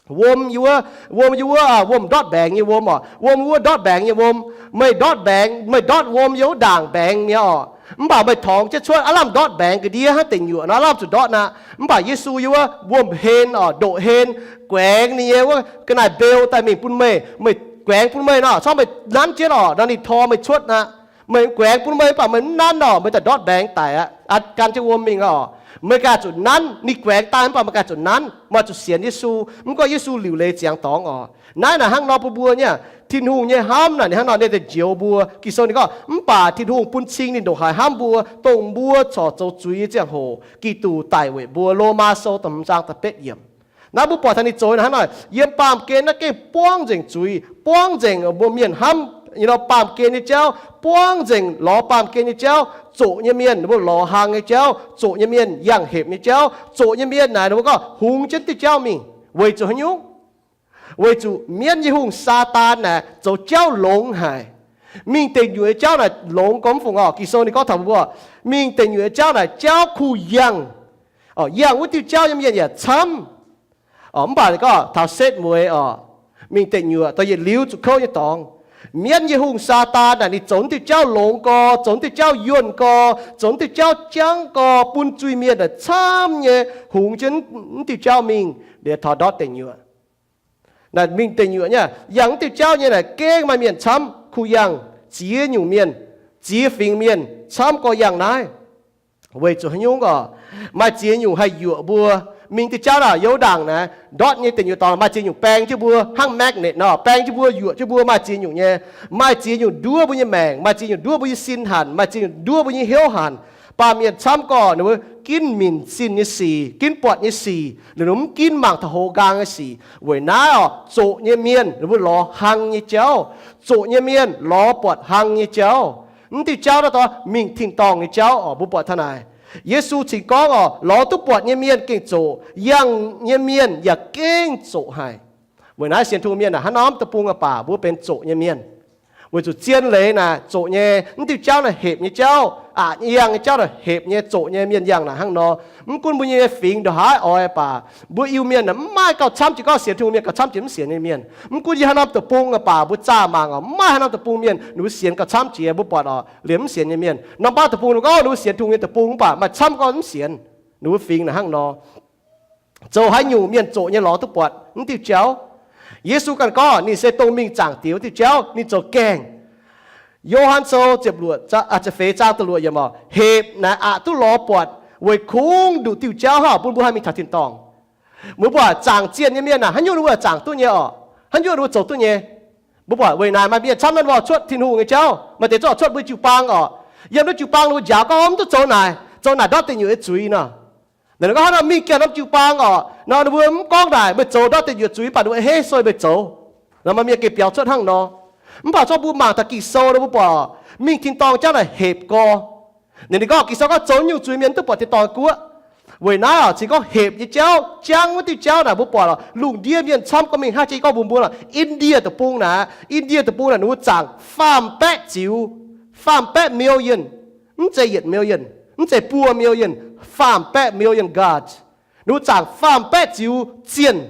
Wuom yie wuov, wuom yie wuov, wuom ndortv mbaengx nyei wuom oc. Wuom wuov ndortv mbaengx nyei wuom. Meih ndortv mbaengx, meih ndortv wuom yiem wuov ndaangc mbaengx mi'aqv oc. Mv baac meih torngx jienv cuotv aav lamh ndortv mbaengx ga'ndiev hnangv deic nyuoqc nor, aav lamh zuqc ndortv aqv. Mv baac Yesu yie wuov wuom-hlen oc, ndoqc-hlen, guaengx ninh nyei wuov ga'naaiv-mbeu daaih mingh bun meih. Meih guaengx bun meih nor, corc meih nanv jienv oc, nor ninh tor meih cuotv aqv. Meih guaengx bun meih mv baac meih mv nanv oc, meih daaih ndortv mbaengx daic aqv. Gan jienv wuom mingh oc. Meih ganh zuqc nanv. Ninh guaengx daaih mv baac meih ganh zuqc nanv, meih zuqc sienx Yesu. Mv gorngv Yesu liuc leiz ziangx dorngx oc. Naaiv naaic hnangv nor bun mbuo nyei, Tin-Hungh nyei hnamv naaic ninh hnangv nor, ninh daaih njoux mbuo. Ging-Sou ninh gorngv, mv baac Tin-Hungh bun cing ninh ndongc haaix hnamv mbuo, dongh mbuo corc zoux zuiz nyei ziangh hoc, Giduc daic weic mbuo. Lomaa Sou da'hmz zaang da'betv yiemc. Naaiv mbuo buatc taux ninh zoux naaiv hnangv nor, yiem baamh gen naaiv gengh buangv nzengc zuiz, buangv nzengc mbuo mienh hnamv nyei nor, baamh gen nyei jauv, buangv nzengc lorz baamh gen nyei jauv, zoqc nyei mienh, ninh mbuo lorz hlang nyei jauv, zoqc nyei mienh yangh hepc nyei jauv, zoqc nyei mienh naaic ninh mbuo gorngv hungx jienv diuh jauv mingh. Weic zuqc haaix nyungc? Weic zuqc mienv nyei hungh, Saadaan, naaic zoux jauv longx haic. Mingh deic nyuoqc nyei jauv naaic longx gormx mv fungc oc. Ging-Sou ninh gorngv taux mbuo, mingh deic nyuoqc nyei jauv naaic jauv kuh yangh. Yangh wuov diuh jauv nyei mienh yaac camv. Mv baac ninh gorngv taux setv mueiz oc, mingh deic nyuoqc dorh yietc liuz zuqc kouv nyei dorngx. Mienv nyei hungh, Saadaan, naaic ninh zoux diuh jauv longx gorx, zoux diuh jauv yuonh gorx, zoux diuh jauv jangv gorx, bun zuiz-mienh naaic camv nyei hungx jienv diuh jauv mingh liuz taux ndortv deic nyuoqc. Naaic mingh deic nyuoqc nyei, yangh diuh jauv nyei naaic gengh maaih mienh camv kuh yangh, ziex nyungc mienh, ziex fingx mienh camv gorx yangh naaiv. Weic zuqc haaix nyungc oc? Maaih ziex nyungc haih yuoqc mbuo. Mingh diuh jauv naaic, Yo^ndaangc naaic ndortv nyei deic nyuoqc dorngx, maaih ziex nyungc baeng jienv mbuo hnangv magnet nor, baeng jienv mbuo, yuoqc jienv mbuo. Maaih ziex nyungc nyei. Maaih ziex nyungc nduov mbuo nyei maengc, maaih ziex nyungc nduov mbuo nyei sin hanc, maaih ziex nyungc nduov mbuo nyei hnyouv hanc. Baamh mienh camv gorx ninh mbuo ginv minc sin nyei sic, ginv buatc nyei sic, ninh mbuo mv ginv mangc taux hoz nqaang nyei sic. Weic naaiv oc, zoqc nyei mienh ninh mbuo lorz hlang nyei jauv. Zoqc nyei mienh lorz buatc hlang nyei jauv. Mv diuh jauv naaiv dor mingh tin-dorngh nyei jauv oc. Mbuo buatc taux naaic, Yesu cingx gorngv oc, lorz duqv buatc nyei mienh gengh zoqc, yangh nyei mienh yaac gengh zoqc haic. Weic naaiv sienx Tin-Hungh mienh naaic, haaix norm deic-bung yaac baac, mbuo benx zoqc nyei mienh. Weic zuqc zien leiz naaic zoqc nyei, mv diuh jauv naaic hepc nyei jauv, aqc nyei yangh nyei jauv naaic hepc nyei, zoqc nyei mienh yangh naaic hnangv nor. Mv gunv mbuo nyei fingx ndongc haaix oix baac, mbuo Iu-Mienh naaic mv maaih gauh camv jiex gorngv sienx Tin-Hungh mienh gauh camv jiex mv sienx nyei mienh. Mv gunv yiem haaix norm deic-bung baac, mbuo zaah mangc oc, mv maaih haaix norm deic-bung mienh ninh mbuo sienx gauh camv jiex, mbuo buatc oc, liemh mv sienx nyei mienh. Norm baav deic-bung ninh gorngv ninh mbuo sienx Tin-Hungh nyei deic-bung mv baac maaih camv gorngv mv sienx. Ninh mbuo fingx naaic hnangv nor. Zoux haaix nyungc mienh zoqc nyei lorz duqv buatc mv diuh jauv. Yesu ganh gorngv ninh se dongh mingh zaangc Diex wuov diuh jauv, ninh zoux gaengh. Yo^han Sou ziepc luoqc, ziepc feix zaang da'luoqc yiemc oc, hepc naaic aqc duqv lorz buatc, weic kungx nduqc diuh jauv hnangv bun mbuo haih mingh taux tin-dorngh. Mbuo buatc zaangc zienh nyei mienh naaic, haaix nyungc ninh mbuo zaangc duqv nyei oc? Haaix nyungc ninh mbuo zoux duqv nyei? Mbuo buatc weic naaic maaih mienh camv nanv waac cuotv Tin-Hungh nyei jauv, maaih deix zorqv cuotv mbuo jiu-baang oc. Yiem naaiv jiu-baang ninh mbuo njaaux gorngv mv duqv zoux naaic, zoux naaic ndortv deic nyuoqc nyei zuiz nor. Naaic ninh gorngv hnangv nor mingh gaengh norm jiu-baang oc, nor ninh mbuo mv gorngv naaic meih zoux ndortv deic nyuoqc zuiz, mv baac ninh mbuo hei soi meih zoux. Nor maaih mienh gengh biaux cuotv hnangv nor. Mv baac zorqv mbuo mangc taux Ging-Sou nor mbuo buatc mingh tin-dorngh jauv naaic hepc gorx. Ninh, ninh gorngv Ging-Sou gorngv zoux nyungc zuiz mienh mv duqv buatc tin-dorngh guoqv. Weic naaiv oc, cingx gorngv hepc nyei jauv, jangv wuov diuh jauv naaic mbuo buatc oc, lungh ndiev mienh camv gorngv mingh hnangv jiex gorngv mbuo mbuo oc, India deic-bung naaic, India deic-bung naaic ninh mbuo zaangc faam-baeqv ziux, faam-baeqv million, mv zeiz yietc million, mv zeiz buo million, faam-baeqv million gods. Ninh mbuo zaangc faam-baeqv ziux zienh.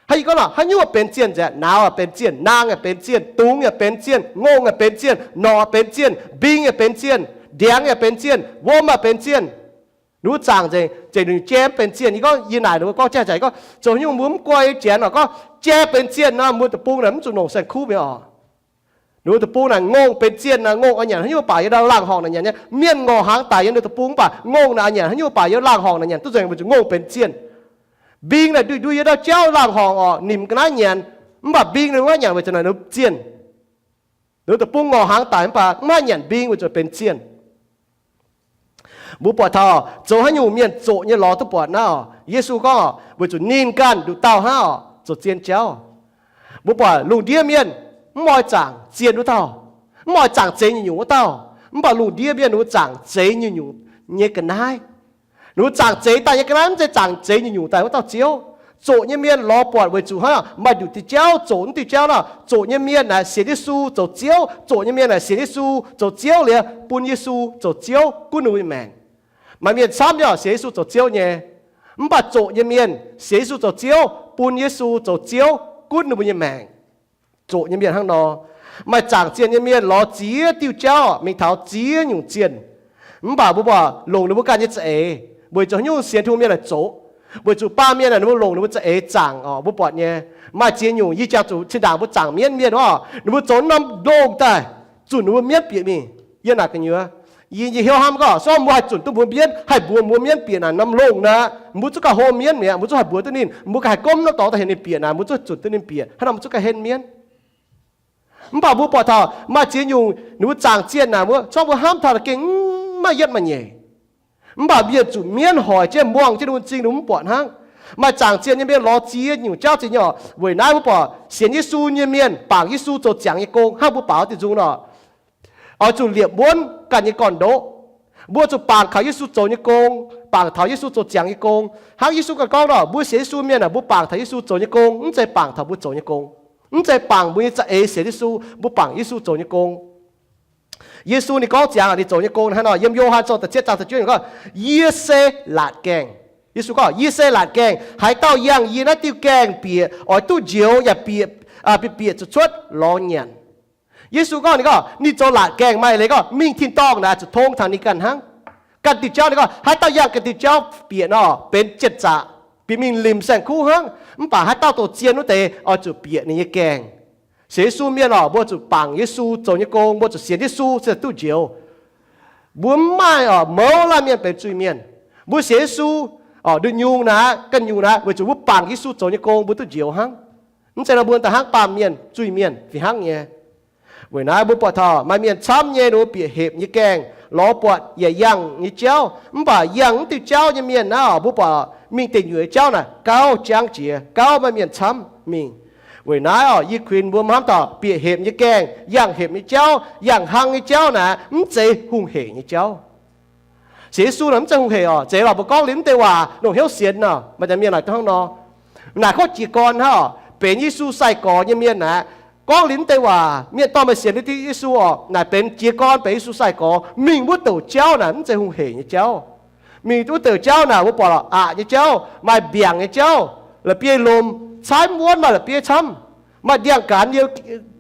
Haaix, gorngv nor, haaix nyungc benx zienh nzengc, nauz yaac benx zienh, naang yaac benx zienh, dungz yaac benx zienh, ngongh yaac benx zienh, norqc benx zienh, mbing yaac benx zienh, ndiangx yaac benx zienh, wuom yaac benx zienh. Ninh mbuo zaangc nzengc, zengc ninh jai benx zienh. Yie gorngv yie naaic ninh mbuo gorngv jai zaic, gorngv zoux nyungc mbuo mv guai janx oc, gorngv jai benx zienh nor, mbuo deic-bung naaic mv zuqc longc saeng-kuv mi'aqv oc. Ninh mbuo deic-bung naaic ngongh benx zienh naaic, ngongh oix nyanc haaix nyungc baac yiem ndau laangh horngc naaic nyanc nyei. Mienh ngorc hnaangx daic yiem ninh deic-bung mv baac ngongh naaic oix nyanc haaix nyungc baac yiem laangh horngc naaic nyanc duqv nzengc, weic zuqc ngongh benx zienh. Mbing naaic ndui ndui yiem ndau jauv laangh horngc oc, nimc ga'naaiv nyanc, mv baac mbing ninh mv haih nyanc weic zuqc naaic ninh zienh. Ninh deic-bung ngorc hnaangx daic mv baac mv haih nyanc mbing weic zuqc benx zienh. Mbuo buatc taux zoux haaix nyungc mienh zoqc nyei lorz duqv buatc naaiv oc. Yesu gorngv weic zuqc ninh ganh nduqc dauh hnangv oc, zoux zien jauv. Mbuo buatc lungh ndiev mienh mv oix zaangc zienh wuov dauh, mv oix zaangc zeix nyungc-nyungc wuov dauh. Mv baac lungh ndiev mienh ninh mbuo zaangc zeix nyungc-nyungc nyei ga'naaiv. Ninh mbuo zaangc zeix daaih nyei ga'naaiv mv zeiz zaangc zeix nyungc-nyungc daaih wuov dauh Ziouv. Zoqc nyei mienh lorz buatc weic zuqc hnangv maaih nduqc diuh jauv zoqc mv diuh jauv nor. Zoqc nyei mienh naaic sienx Yesu zoux Ziouv. Zoqc nyei mienh naaic sienx Yesu zoux Ziouv liuz bun Yesu zoux Ziouv gunv ninh mbuo nyei maengc. Maaih mienh camv nyei sienx Yesu zoux Ziouv nyei. Mv baac zoqc nyei mienh sienx Yesu zoux Ziouv, bun Yesu zoux Ziouv gunv ninh mbuo nyei maengc. Zoqc nyei mienh hnangv nor. Maaih zaangc zienh nyei mienh lorz ziex diuh jauv mingh taux ziex nyungc zienh. Mv baac mbuo buatc longc ninh mbuo ganh nyei za'eix, weic zuqc haaix nyungc sienx Tin-Hungh mienh naaic zoqc, weic zuqc baamh mienh naaic ninh mbuo longc ninh mbuo za'eix zaangc oc. Mbuo buatc nyei, maaih ziex nyungc yie jangx zuqc zinh ndaangc mbuo zaangc mienv mienh oc, ninh mbuo zoux norm longh daaih zunc ninh mbuo mienv bieqc mingh. Yie naaic gu'nyuoz, yie, yie hnyouv hnamv gorngv se mbuo haih zunc duqv mbuo mienv, haih mbuox mbuo mienv bieqc naaic norm longh naaic, mbuo zungv gauh hlo mienv mi'aqv, mbuo zungv haih mbuox duqv ninh, mbuo gauh haih gomv norm dorngx daaih heuc ninh bieqc naaic, mbuo zungv haih zunc duqv ninh bieqc. Hnangv nor mbuo zungv gauh hen mienv. Mv baac mbuo buatc taux maaih ziex nyungc ninh mbuo zaangc zienh naaic, mbuo, corc mbuo hnamv taux gengh mv maaih yietv maaih nyeic. Mv baac mienh zuqc mienv hoic jienv muangh jienv ninh mbuo m'zing, ninh mbuo mv buatc hnangv. Maaih zaangc zienh nyei mienh lorz ziex nyungc jauv ziex nyungc. Weic naaiv mbuo buatc sienx Yesu nyei mienh bangc Yesu zoux ziangx nyei gong hnangv mbuo baaux diuh nzung nor, oix zuqc liepc wuonv ganh nyei gorn-ndoqv. Mbuo zuqc bangc kaux Yesu zoux nyei gong, bangc taux Yesu zoux ziangx nyei gong. Hnangv Yesu ganh gorngv nor, mbuo sienx Yesu mienh aah, mbuo bangc taux Yesu zoux nyei gong, mv zeiz bangc taux mbuo zoux nyei gong. Mv zeiz bangc mbuo nyei za'eix sienx Yesu, mbuo bangc Yesu zoux nyei gong. Yesu ninh gorngv ziangx ninh zoux nyei gong hnangv nor, yiem Yo^han Sou da'cietv zaang da'juov gorngv, Yie se laatc gaengh. Yesu gorngv, Yie se laatc gaengh. Haaix dauh yangh yie naaiv diuh gaengh bieqc oix duqv njoux yaac bieqc, bieqc zuqc cuotv lorz nyanc. Yesu gorngv ninh gorngv ninh zoux laatc gaengh, maaih leiz gorngv mingh tin-dorngh naaic zuqc tong taux ninh ganh hnangv. Ganh diuh jauv ninh gorngv haaix dauh yangh ganh diuh jauv bieqc nor benx jien-zaqc, bieqc mingh limc saeng-kuv hnangv. Mv baac haaix dauh dongh zien wuov deix oix zuqc bieqc ninh nyei gaengh. Sienx Yesu mienh oc, mbuo zuqc bangc Yesu zoux nyei gong, mbuo zuqc sienx Yesu se duqv njoux. Mbuo mv maaih oc mouz laanh mienh benx zuiz-mienh. Mbuo sienx Yesu oc, nduqc nyungc naaic, ganh nyungc naaic, weic zuqc mbuo bangc Yesu zoux nyei gong mbuo duqv njoux hnangv. Mv zeiz nor mbuo daaih hnangv baamh mienh, zuiz-mienh fih hnangv nyei. Weic naaiv mbuo buatc taux maaih mienh camv nyei ninh mbuo bieqc hepc nyei gaengh lorz buatc yaac yangh nyei jauv. Mv baac yangh mv diuh jauv nyei mienh naaiv oc, mbuo buatc mingh deic nyuoqc nyei jauv naaic gauh jangv jiex, gauh maaih mienh camv mingh. Weic naaiv oc, yie kuinx mbuo hnamv taux bieqc hepc nyei gaengh, yangh hepc nyei jauv, yangh hnangv nyei jauv naaic mv zeiz hungh hec nyei jauv. Sienx Yesu naaic mv zeiz hungh hec oc. Zeiz lorqc, mbuo gorngv liuz mv deix waac longc hnyouv sienx nor, maaih deix mienh naaic hnangv nor. Naaic kov jiez gorn hnangv oc. benx Yesu sai-gorx nyei mienh naaic. Gorngv liuz naaiv deix waac, mienh dorh meih sienx liuz Yesu orqc, naaic benx jiez gorn benx Yesu sai-gorx. Mingh wuov douc jauv naaic mv zeiz hungh heic nyei jauv. Mingh wuov douc jauv naaic mbuo buatc lorqc, aqc nyei jauv, maaih mbiaangc nyei jauv, la'bieiv lomh, caaiv mv wuonv maaih la'bieiv camv, maaih ndiangx-gaanx liouh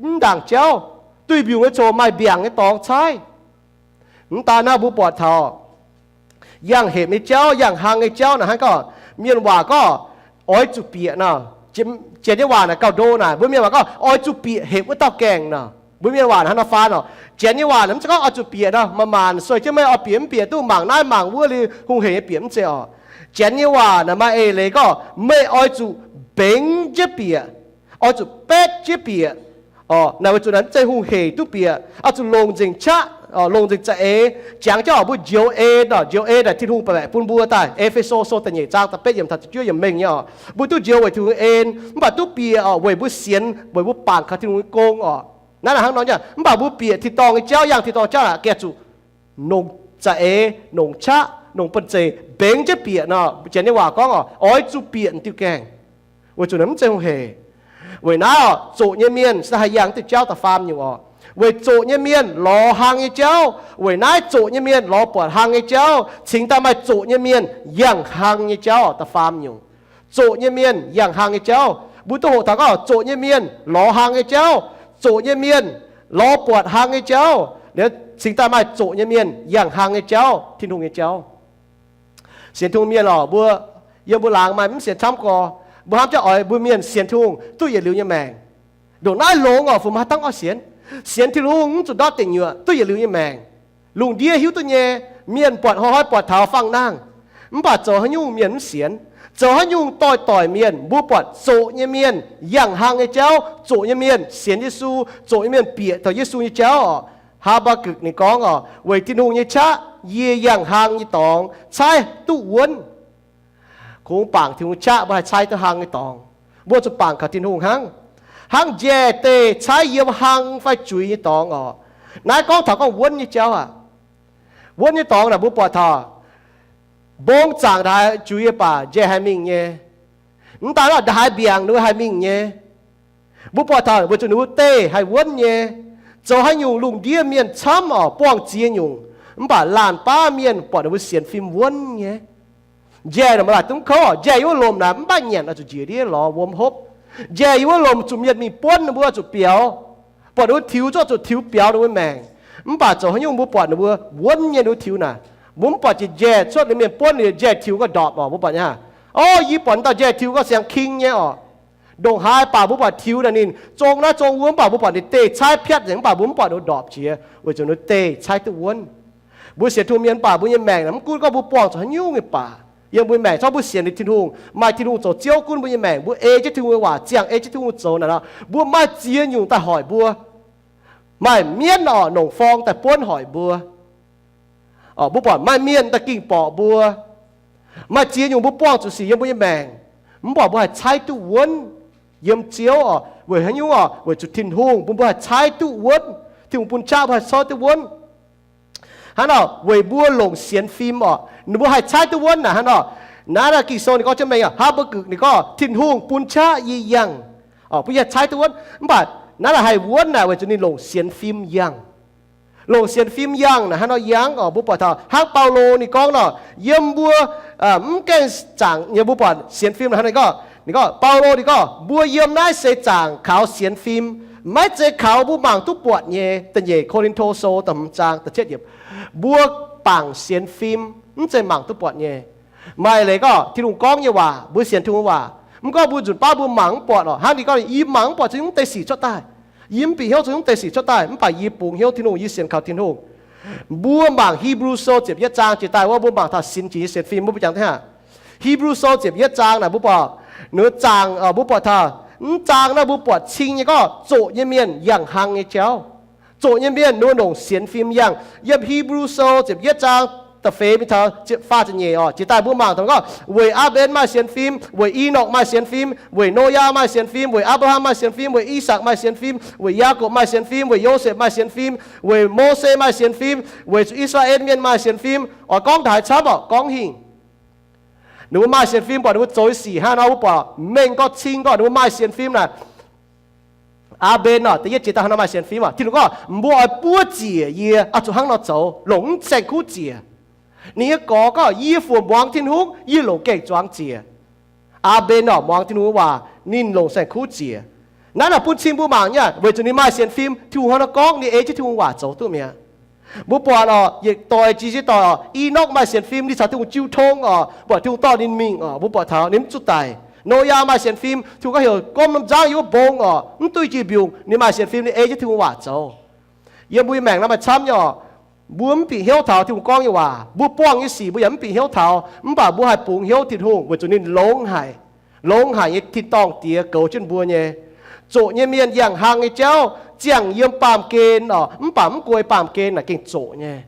mv ndaangc jauv, duih mbiungc nyei coc maaih mbiaangc nyei dorngx caaiv. Mv daan naaiv mbuo buatc taux yangh hepc nyei jauv, yangh hlang nyei jauv naaic hnangv gorngv, mienh waac gorngv, oix zuqc bieqc nor. Janx nyei waac naaic gauh ndo naaic, mbuo mienh waac gorngv, oix zuqc bieqc hepc wuov dauh gaengh nor. Mbuo mienh waac naaic hnangv nor faan orqc. Janx nyei waac naaic mv zeiz gorngv oix zuqc bieqc nor, manc-manc sueih jienv meih oix bieqc mv bieqc duqv mangc naaiv mangc wuov liuz hungh heic nyei bieqc mv zeiz orqc. Janx nyei waac naaic maaih eix leiz gorngv meih oix zuqc mbengx jienv bieqc, oix zuqc betv jienv bieqc. Naaic weic zuqc naaic mv zeiz hungh heic duqv bieqc, oix zuqc longc nzengc qaqv, longc nzengc za'eix. Jangx jienv orqc, mbuo njoux en orqc, njoux en naaic Tin-Hungh baeqc baeqc bun mbuo daaih. E^fe^so sou da'nyeic zaang da'betv yiemc taux da'juov yiemc mengh nyei orqc, mbuo duqv njoux weic Tin-Hungh en, mv baac duqv bieqc orqc weic mbuo sienx, weic mbuo bangc kaux Tin-Hungh nyei gong orqc. Naaiv naaic hnangv nor nyei, mv baac mbuo bieqc tin-dorngh nyei jauv, yangh tin-dorngh jauv naaic gengh zuqc longc za'eix, longc qaqv, longc banh-zeic mbengx jienv bieqc nor. Janx nyei waac gorngv orqc, oix zuqc bieqc diuh gaengh. Weic zuqc naaiv mv zeiz hungh heic. Weic naaiv orqc, zoqc nyei mienh se haih yangh diuh jauv da'faam nyungc orqc. Weic zoqc nyei mienh lorz hlang nyei jauv. Weic naaiv zoqc nyei mienh lorz buatc hlang nyei jauv, cingx daaih maaih zoqc nyei mienh yangh hlang nyei jauv orqc, da'faam nyungc. Zoqc nyei mienh yangh hlang nyei jauv. Mbuo duqv hoqc taux gorngv zoqc nyei mienh lorz hlang nyei jauv, zoqc nyei mienh lorz buatc hlang nyei jauv, liuz cingx daaih maaih zoqc nyei mienh yangh hlang nyei jauv, Tin-Hungh nyei jauv. Sienx Tin-Hungh mienh orqc, mbuo, yiem mbuo laangz maaih mv sienx camv gorx, mbuo hnamv jienv oix mbuo mienh sienx Tin-Hungh duqv yietc liuz nyei maengc. Ndongc naaiv longx orqc, fungc maiv dangv oix sienx. Sienx Tin-Hungh mv zuqc ndortv deic nyuoqc, duqv yietc liuz nyei maengc. Lungh ndiev hiuv duqv nyei, mienh buatc hnoi-hnoi buatc taux fangx nangh. Mv baac zoux haaix nyungc mienh mv sienx, zoux haaix nyungc doix-doic mienh, mbuo buatc zoqc nyei mienh yangh hlang nyei jauv, zoqc nyei mienh sienx Yesu, zoqc nyei mienh bieqc taux Yesu nyei jauv orqc. Haa^mbaa^gukc ninh gorngv orqc, weic Tin-Hungh nyei qaqv yie yangh hlang nyei dorngx caaiv duqv wuonv. Kungx bangc Tin-Hungh qaqv mbuo haih caaiv duqv hlang nyei dorngx. Mbuo zuqc bangc kaux Tin-Hungh hnangv. Hnangv njaih deic caaiv yiem hlang fai zuiz nyei dorngx orqc. Naaiv gorngv taux gorngv wuonv nyei jauv aqv. Wuonv nyei dorngx naaic mbuo buatc taux mbong zaangc ndaaih zuiz nyei baac njaih haih mingh nyei. Mv daan lorqc, ndaaih haih mbiaangc ninh haih mingh nyei. Mbuo buatc taux weic zuqc ninh mbuo deic haih wuonv nyei. Zoux haaix nyungc lungh ndiev mienh camv orqc buangh ziex nyungc, mv baac laanh baav mienh buatc ninh mbuo sienx fim wuonv nyei. Njaih naaic maaih laaic duqv kouv orqc. Njaih yiem wuov lomc naaic mv baac nyanc oix zuqc njiec ndiev lorz wuom hopv. Njaih yiem wuov lomc zuqc mienh mingh buonv ninh mbuo oix zuqc biaux, buatc ninh mbuo tiux zuqc, zuqc tiux biaux ninh mbuo maengc. Mv baac zoux haaix nyungc mbuo buatc ninh mbuo wuonv nyei ninh mbuo tiux naaic, mbuo mv buatc jiex njaih cuotv liuz mienh buonv ninh njaih tiux gauh ndorpc orqc. Mbuo buatc nyei aqv. Orv, yie buatc dauh njaih tiux gauh siang king nyei orqc. Ndongc haaix baac mbuo buatc tiux naaic ninh zong naaiv zong wuov, mv baac mbuo buatc ninh deic caaiv piatv nzengc, mv baac mbuo mv buatc ninh ndorpc jiex weic zuqc ninh deic caaiv duqv wuonv. Mbuo sienx Tin-Hungh mienh baac mbuo nyei maengc naaic mv gunv gorngv mbuo buangh zuqc haaix nyungc nyei baac, yiem mbuo nyei maengc corc mbuo sienx liuz Tin-Hungh, maaih Tin-Hungh zoux Ziouv gunv mbuo nyei maengc, mbuo ei jienv Tin-Hungh nyei waac, ziangh ei jienv Tin-Hungh zoux naaic nor, mbuo maaih ziex nyungc daaih hoic mbuo. Maaih mienv orqc, nongc forng daaih buonv hoic mbuo. Mbuo buatc maaih mienh daaih ging borqc mbuo. Maaih ziex nyungc mbuo buangh zuqc sic yiem mbuo nyei maengc, mv baac mbuo haih caaiv duqv wuonv yiem Ziouv orqc. Weic haaix nyungc orqc? Weic zuqc Tin-Hungh bun mbuo haih caaiv duqv wuonv. Tin-Hungh bun qaqv mbuo haih caaiv duqv wuonv. Hnangv nor weic mbuo longc sienx fim orqc, ninh mbuo haih caaiv duqv wuonv naaic. Hnangv nor naaiv Ging-Sou ninh gorngv jienv mengh, Haa^mbaa^gukc ninh gorngv, Tin-Hungh bun qaqv yie yangh, bun yie haih caaiv duqv wuonv. Mv baac naaiv haih wuonv naaic weic zuqc ninh longc sienx fim yangh. Longc sienx fim yangh naaic hnangv nor yangh orqc, mbuo buatc taux hnangv Baulo ninh gorngv nor, yiem mbuo mv gaengh zaangc nyei mbuo buatc sienx fim naaic hnangv nor ninh gorngv, ninh gorngv, Baulo ninh gorngv, mbuo yiem naaiv seix zaangc kaux sienx fim, maiv zeiz kaux mbuo mangc duqv buatc nyei. Da'nyeic Ko^lin^to Sou da'hmz zaang da'cietv yiemc. Mbuo bangc sienx fim mv zeiz mangc duqv buatc nyei. Maaih leiz gorngv Tin-Hungh gorngv nyei waac, mbuo sienx Tin-Hungh waac, mv gorngv mbuo nzunc baav mbuo mangc mv buatc orqc. Hnangv ninh gorngv, yie mangc mv buatc zungv mv deix sic cuotv daaih. Yie mv bieqc hnyouv zungv mv deix sic cuotv daaih, mv baac yie bungx hnyouv Tin-Hungh, yie sienx kaux Tin-Hungh. Mbuo mangc Hipv^lu Sou ziepc yietv zaang jiex daaih wuov, mbuo mangc taux sinx jiex nyei sienx fim, mbuo mbuo jangx daaih aqv. Hipv^lu Sou ziepc yietv zaang naaic mbuo buatc, ninh zaangc, mbuo buatc taux mv zaang naaiv mbuo buatc cing nyei gorngv zoqc nyei mienh yangh hlang nyei jauv. Zoqc nyei mienh ninh mbuo longc sienx fim yangh. Yiem Hipv^lu Sou ziepc yietv zaang da'feix mingh taux faah ziepc nyeic orqc, jiex daaih mbuo mangc taux gorngv, weic Apc^en maaih sienx fim, weic I^nok maaih sienx fim, weic Noyaa maaih sienx fim, weic Apc^laa^ham maaih sienx fim, weic I^sakc maaih sienx fim, weic Yaakopv maaih sienx fim, weic Yosepv maaih sienx fim, weic Mose maaih sienx fim, weic zuqc I^saa^laa^en Mienh maaih sienx fim. Oix gorngv ndaaih camv orqc, gorngv hingh. Ninh mbuo maaih sienx fim, buatc ninh mbuo zoux nyei sic hnangv nor, mbuo buatc mengh gorx cing gorx ninh mbuo maaih sienx fim naaic. Aa^mben orqc, da'yietv jiex daaih hnangv nor maaih sienx fim orqc. Tin-Hungh gorngv, mbuo oix buov ziec yie oix zuqc hnangv nor zoux, longc mv saeng-kuv ziec. Ninh nyei gorx gorngv, yie fu muangx Tin-Hungh, yie longc gaeng-zuangx ziec. Aa^mben orqc, muangx Tin-Hungh nyei waac, ninh longc saeng-kuv ziec. Naaiv naaic bun cing mbuo mangc nyei, weic zuqc ninh maaih sienx fim, Tin-Hungh hnangv nor gorngv ninh ei jienv Tin-Hungh waac zoux duqv mi'aqv. Mbuo buatc orqc, yietc doic jiex yietc doic orqc, Enokv maaih sienx fim, ninh caux Tin-Hungh jiu tong orqc, buatc Tin-Hungh dorh ninh mingh orqc, mbuo buatc taux ninh mv zuqc daic. Noyaa maaih sienx fim, Tin-Hungh gorngv heuc gomv norm nzangv yiem wuov mbong orqc, mv duqv jiex mbiungc, ninh maaih sienx fim, ninh ei jienv Tin-Hungh waac zoux. Yiem mbuo nyei maengc naaiv maaih camv nyei orqc. Mbuo mv bieqc hnyouv taux Tin-Hungh gorngv nyei waac, mbuo buangh nyei sic mbuo yaac mv bieqc hnyouv taux, mv baac mbuo haih bungx hnyouv Tin-Hungh weic zuqc ninh longx haic. Longx haic nyei tin-dorngh Diex goux jienv mbuo nyei, zoqc nyei mienh yangh hlang nyei jauv, ziangh yiem baamh gen orqc, mv baac mv guei baamh gen naaic gengh zoqc nyei.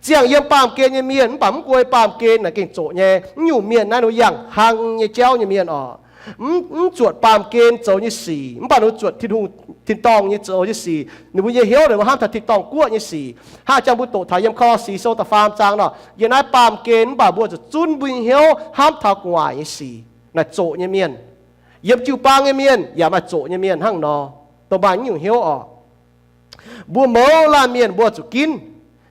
Ziangh yiem baamh gen nyei mienh mv baac mv guei baamh gen naaic gengh zoqc nyei. Mv nyungc mienh naaiv ninh mbuo yangh hlang nyei jauv nyei mienh orqc. Mv, mv zuotc baamh gen zoux nyei sic, mv baac ninh mbuo zuotc Tin-Hungh tin-dorngh nyei zoux nyei sic. Ninh mbuo nyei hnyouv ninh mbuo hnamv taux tin-dorngh guoqv nyei sic. Hnangv jangx mbuo doqc taux yiem Ko^lo^si sou da'faam zaang nor, yiem naaiv baamh gen mv baac mbuo zuqc zunv mbuo nyei hnyouv hnamv taux gu'nguaaic nyei sic naaic zoqc nyei mienh. Yiem jiu-baang nyei mienh yaac maaih zoqc nyei mienh hnangv nor, dongh maaih nyungc hnyouv orqc. Mbuo mouz laanh mienh mbuo zuqc ginv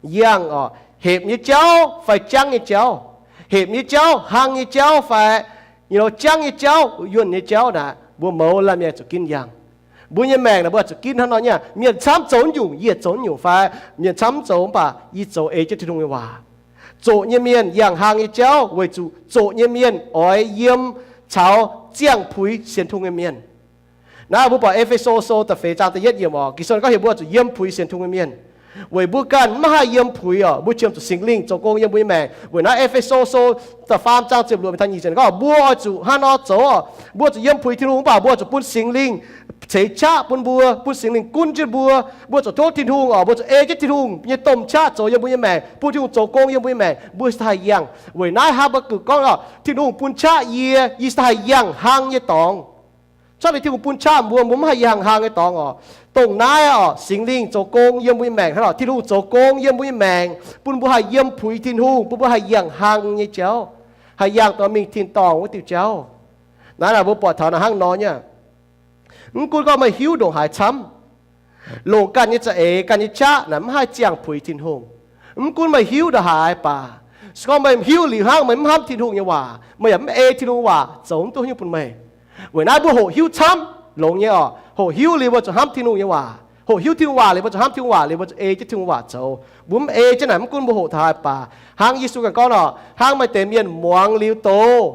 yangh orqc, hepc nyei jauv fai jangv nyei jauv, hepc nyei jauv, hlang nyei jauv fai jangv nyei jauv, yuonh nyei jauv naaic, mbuo mouz laanh mienh zuqc ginv yangh. Mbuo nyei maengc naaic mbuo zuqc ginv hnangv nor nyei. Mienh camv zoux nyungc, yie zoux nyungc fai mienh camv zoux mv baac yie zoux ei jienv Tin-Hungh nyei waac. Zoqc nyei mienh yangh hlang nyei jauv weic zuqc zoqc nyei mienh oix yiem caux ziangh puix sienx Tin-Hungh nyei mienh. Naaiv mbuo buatc E^fe^so sou da'feix zaang da'yietv yiemc orqc, Ging-Sou gorngv heuc mbuo zuqc yiem puix sienx Tin-Hungh nyei mienh. Weic mbuo ganh mv haih yiem puix orqc, mbuo qiemx zuqc Singx Lingh zoux gong yiem mbuo nyei maengc. Weic naaiv E^fe^so sou da'faam zaang ziepc luoqc mingh taux nyic ziepc gorngv mbuo oix zuqc hnangv nor zoux orqc, mbuo zuqc yiem puix Tin-Hungh mv baac mbuo zuqc bun Singx Lingh ceix qaqv bun mbuo, bun Singx Lingh gunv jienv mbuo. Mbuo zuqc tov Tin-Hungh orqc, mbuo zuqc ei jienv Tin-Hungh nyei domh qaqv zoux yiem mbuo nyei maengc, bun Tin-Hungh zoux gong yiem mbuo nyei maengc, mbuo cingx daaih haih yangh. Weic naaiv Haa^mbaa^gukc gorngv orqc, Tin-Hungh bun qaqv yie, yie cingx daaih haih yangh hlang nyei dorngx. Cuotv liuz Tin-Hungh bun qaqv mbuo, mbuo mv haih yangh hlang nyei dorngx orqc. Dongh naaiv orqc, Singx Lingh zoux gong yiem mbuo nyei maengc hnangv orqc, Tin-Hungh zoux gong yiem mbuo nyei maengc, bun mbuo haih yiem puix Tin-Hungh, bun mbuo haih yangh hlang nyei jauv, haih yangh dorh mingh tin-dorngh wuov diuh jauv. Naaiv naaic mbuo buatc taux naaiv hnangv nor nyei. Mv gunv gorngv meih hiuv ndongc haaix camv, longc ganh nyei za'eix, ganh nyei qaqv naaic mv haih ziangh puix Tin-Hungh. Mv gunv meih hiuv ndongc haaix baac, se gorngv meih hiuv liuz hnangv meih mv hnamv Tin-Hungh nyei waac, meih yaac mv ei Tin-Hungh waac zoux mv duqv nyungc bun meih. Weic naaiv mbuo hoqc hiuv camv longx nyei orqc. Hoqc hiuv liuz mbuo zuqc hnamv Tin-Hungh nyei waac. Hoqc hiuv Tin-Hungh waac liuz mbuo zuqc hnamv Tin-Hungh waac liuz mbuo zuqc ei jienv Tin-Hungh waac zoux. Mbuo mv ei jienv naaic mv gunv mbuo hoqc taux haaix baac, hnangv Yesu ganh gorngv nor, hnangv maaih deix mienh muangx liuz doz,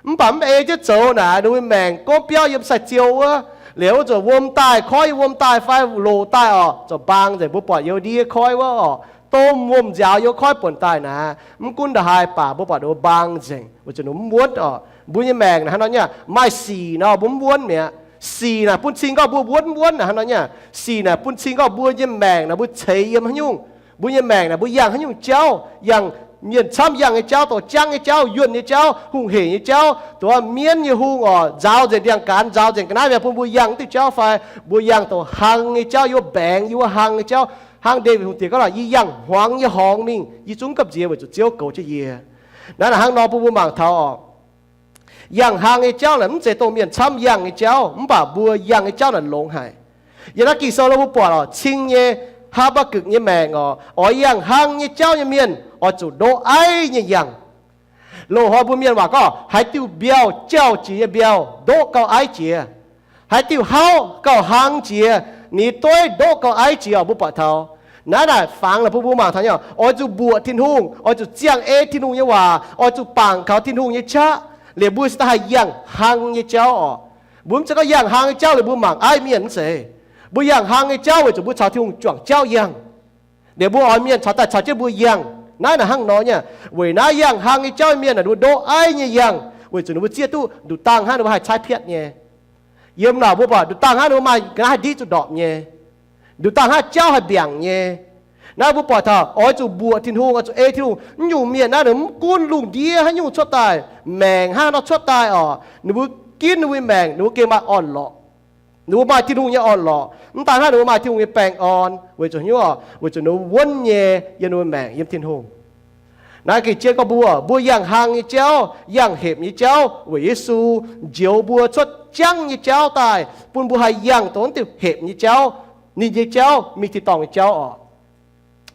mv baac mv ei jienv zoux naaic, ninh mbuo maengc gomv biauv yiem sai-ziou wuov, liuz wuov zuqc wuom daaih, koiv yiem wuom daaih fai loc daaih orqc, zuqc mbaang nzengc. Mbuo buatc youz ndie koiv wuov orqc, domh wuom nziaaux youz koiv buonc daaih naaic, mv gunv ndongc haaix baac mbuo buatc ninh mbuo mbaang nzengc weic zuqc ninh mbuo mv wuonv orqc. Mbuo nyei maengc naaic hnangv nor nyei, maaih sic nor mbuo mv wuonv mi'aqv. Sic naaic bun cing gorngv mbuo wuonv mv wuonv naaic hnangv nor nyei. Sic naaic bun cing gorngv mbuo nyei maengc naaic mbuo ceix yiem haaix nyungc. Mbuo nyei maengc naaic mbuo yangh haaix nyungc jauv, yangh mienh camv yangh nyei jauv, dorh jangv nyei jauv, yuonh nyei jauv, hungh heic nyei jauv, dongh mienv nyei hungh orqc, nzaaux nzengc ndiangx-gaanx, nzaaux nzengc ga'naaiv mi'aqv, bun mbuo yangh diuh jauv fai mbuo yangh dongh hlang nyei jauv, yiem mbaengx, yiem wuov hlang nyei jauv. Hnangv Ndaawitv Hungh Diex gorngv, yie yangh hmuangx nyei horngz mingh, yie zungv gamh nziex weic zuqc Ziouv goux jienv yie. Naaiv naaic hnangv nor bun mbuo mangc taux orqc, yangh hlang nyei jauv naaic mv zeiz dongh mienh camv yangh nyei jauv, mv baac mbuo yangh nyei jauv naaic longx haic. Yiem naaiv Ging-Sou nor mbuo buatc orqc, cing nyei Haa^mbaa^gukc nyei maengc orqc, oix yangh hlang nyei jauv nyei mienh oix zuqc ndoqv aiv nyei yangh. Loz-hnoi mbuo mienh waac gorngv, haaix diuh mbiauh jauh jiex nyei mbiauh ndoqv gauh aiv jiex. Haaix diuh hauv gauh hlang jiex, ninh dueiv ndoqv gauh aiv jiex orqc, mbuo buatc taux. Naaiv naaic fangx naaic bun mbuo mangc taux nyei, oix zuqc mbuoqc Tin-Hungh, oix zuqc ziangh ei Tin-Hungh nyei waac, oix zuqc bangc kaux Tin-Hungh nyei qaqv, liuz mbuo cingx daaih haih yangh hlang nyei jauv orqc. Mbuo mv zeiz gorngv yangh hlang nyei jauv liuz mbuo mangc aiv mienh, mv zeiz. Mbuo yangh hlang nyei jauv weic zuqc mbuo caux Tin-Hungh juangc jauv yangh. Liuz mbuo oix mienh caux daaih caux jienv mbuo yangh. Naaiv naaic hnangv nor nyei. Weic naaiv yangh hlang nyei jauv mienh naaic, mbuo ndoqv aiv nyei yangh weic zuqc ninh mbuo zieqv duqv nduqc dangh hnangv ninh mbuo haih caaiv piatv nyei. Yiem naaic mbuo buatc nduqc dangh hnangv ninh mbuo maaih ga'naaiv haih ndiqv zuqc ndorpc nyei. Nduqc dangh hnangv jauv haih mbiaangc nyei. Naaiv mbuo buatc taux oix zuqc mbuoqc Tin-Hungh, oix zuqc ei Tin-Hungh. Mv nyungc mienh naaiv ninh mv gunv lungh ndiev haaix nyungc cuotv daaih, maengc hnangv haaix nor cuotv daaih orqc, ninh mbuo ginv ninh mbuo nyei maengc ninh mbuo gengh maaih orn-lorqc. Ninh mbuo maaih Tin-Hungh nyei orn-lorqc. Mv daan hnangv, ninh mbuo maaih Tin-Hungh nyei baengh orn weic zuqc hnyouv orqc, weic zuqc ninh mbuo wuonv nyei yiem ninh mbuo maengc yiem Tin-Hungh. Naaiv gengh jienv gorngv mbuo, mbuo yangh hlang nyei jauv, yangh hepc nyei jauv, weic Yesu njoux mbuo cuotv jangv nyei jauv daaih, bun mbuo haih yangh dongh diuh hepc nyei jauv, ninh nyei jauv, mingh tin-dorngh nyei jauv oc.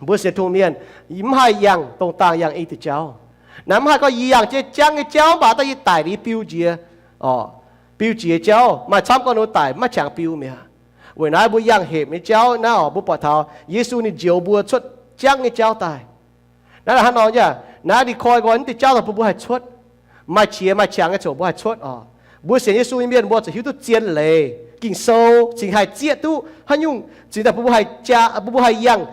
Mbuo sienx Tin-Hungh mienh mv haih yangh dongh dangh yangh i diuh jauv. Naaiv mv haih gorngv yie yangh jienv jangv nyei jauv mv baac daaih yie daic liuz biu njiec oc. Biu njiec jauv maaih camv gorngv nor daic maiv qangx biu mi'aqv. Weic naaiv mbuo yangh hepc nyei jauv naaiv oc, mbuo buatc taux Yesu ninh njoux mbuo cuotv jangv nyei jauv daaih. Naaiv hnangv nor nyei, naaiv ninh koi nqoi naaiv diuh jauv daaih bun mbuo haih cuotv. Maaih qiex maaih qangx nyei ziangh hoc mbuo haih cuotv oc. Mbuo sienx Yesu nyei mienh mbuo zuqc hiuv duqv zien leiz. Ging-Sou cingx haih zieqv duqv haaix nyungc, cingx daaih bun mbuo haih jaa, bun mbuo haih yangh